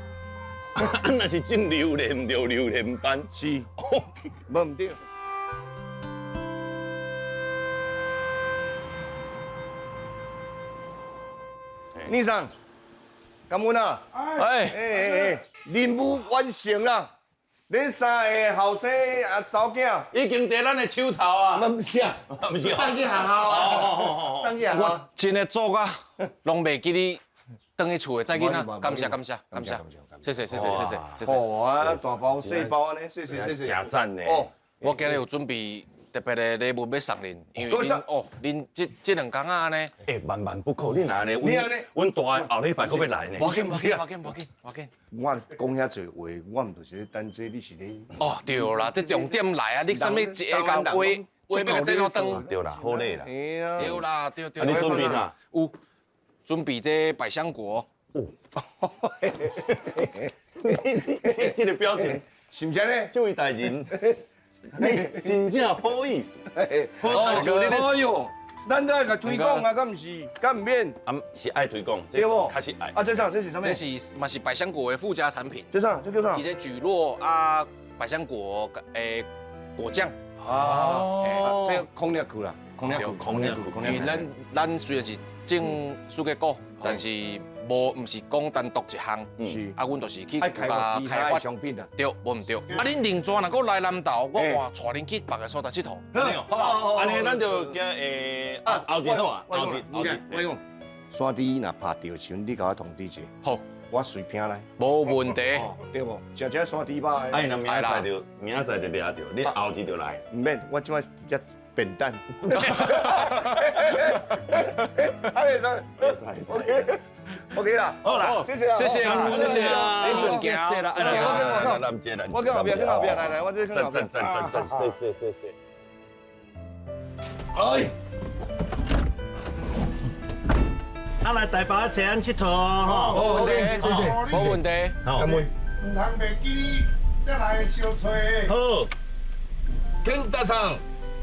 啊，若是种榴莲，就榴莲班。是。无毋对。倪桑，感恩啊！哎哎哎哎，任务完成啦！恁三个后生啊，查某囝已经伫咱的手头啊！毋是啊，毋是送去学校啊，送去学校。我真的做甲拢袂记你转去厝的载囡仔，感谢感谢感谢，谢谢谢谢谢谢谢谢。哦啊，大包细包按呢，谢谢谢谢。真赞呢！哦，我今日有准备特别的礼物欲送恁，因为恁哦，恁这两工仔按呢，欸，万万不可，你若按呢，你按呢，阮大的后礼拜阁欲来呢。无紧无紧无紧无紧无紧。我讲遐济话，我毋就是咧等这，你是咧？哦，对啦，这重点来啊！你啥物一个共话话欲共这路长？对啦，好礼啦。对啦，对对。你准备啥？有，准备这百香果。哦。你这个表情是毋是按呢？这位大人，你真正好意思。好亲像你咧。哎哟，咱都爱共推广啊，敢毋是？敢毋免？啊，是爱推广，对无？确实爱。啊，这啥？这是啥物？这是嘛是百香果的附加产品。这啥？这叫啥？伊这蒟蒻啊，百香果诶果酱。哦。这空了去啦，空了去，空了去，空了去。因为咱虽然是种释迦果，但是无毋是讲单独一项。是。啊，阮就是去爱开发其他的商品啊。对，无毋对。啊，恁另转若阁来南投，我换带恁去别个所在𨑨迌。好，按呢咱就今后日好啊，后日后日。我讲，山猪若拍著的时阵，你共我通知一下。好。我隨拼來。無問題，對無？食食山豬肉的。哎，若明仔載就明仔載就掠著，你後日就來。毋免，我這擺直接便當。啊，會使。OK。OK 啦，好啦，謝謝啦，謝謝啦，謝謝啦，你順行，謝啦，我跟後邊，跟後邊，來來，我這跟後邊，讚讚讚，謝謝謝謝。哎，啊來台北揣咱𨑨迌哦，吼，無問題，謝謝，無問題，好，感恩。毋通袂記你，再來相揣。好，健大さん，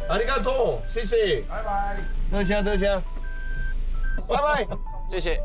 ありがとう，謝謝，拜拜。多謝多謝，拜拜，謝謝。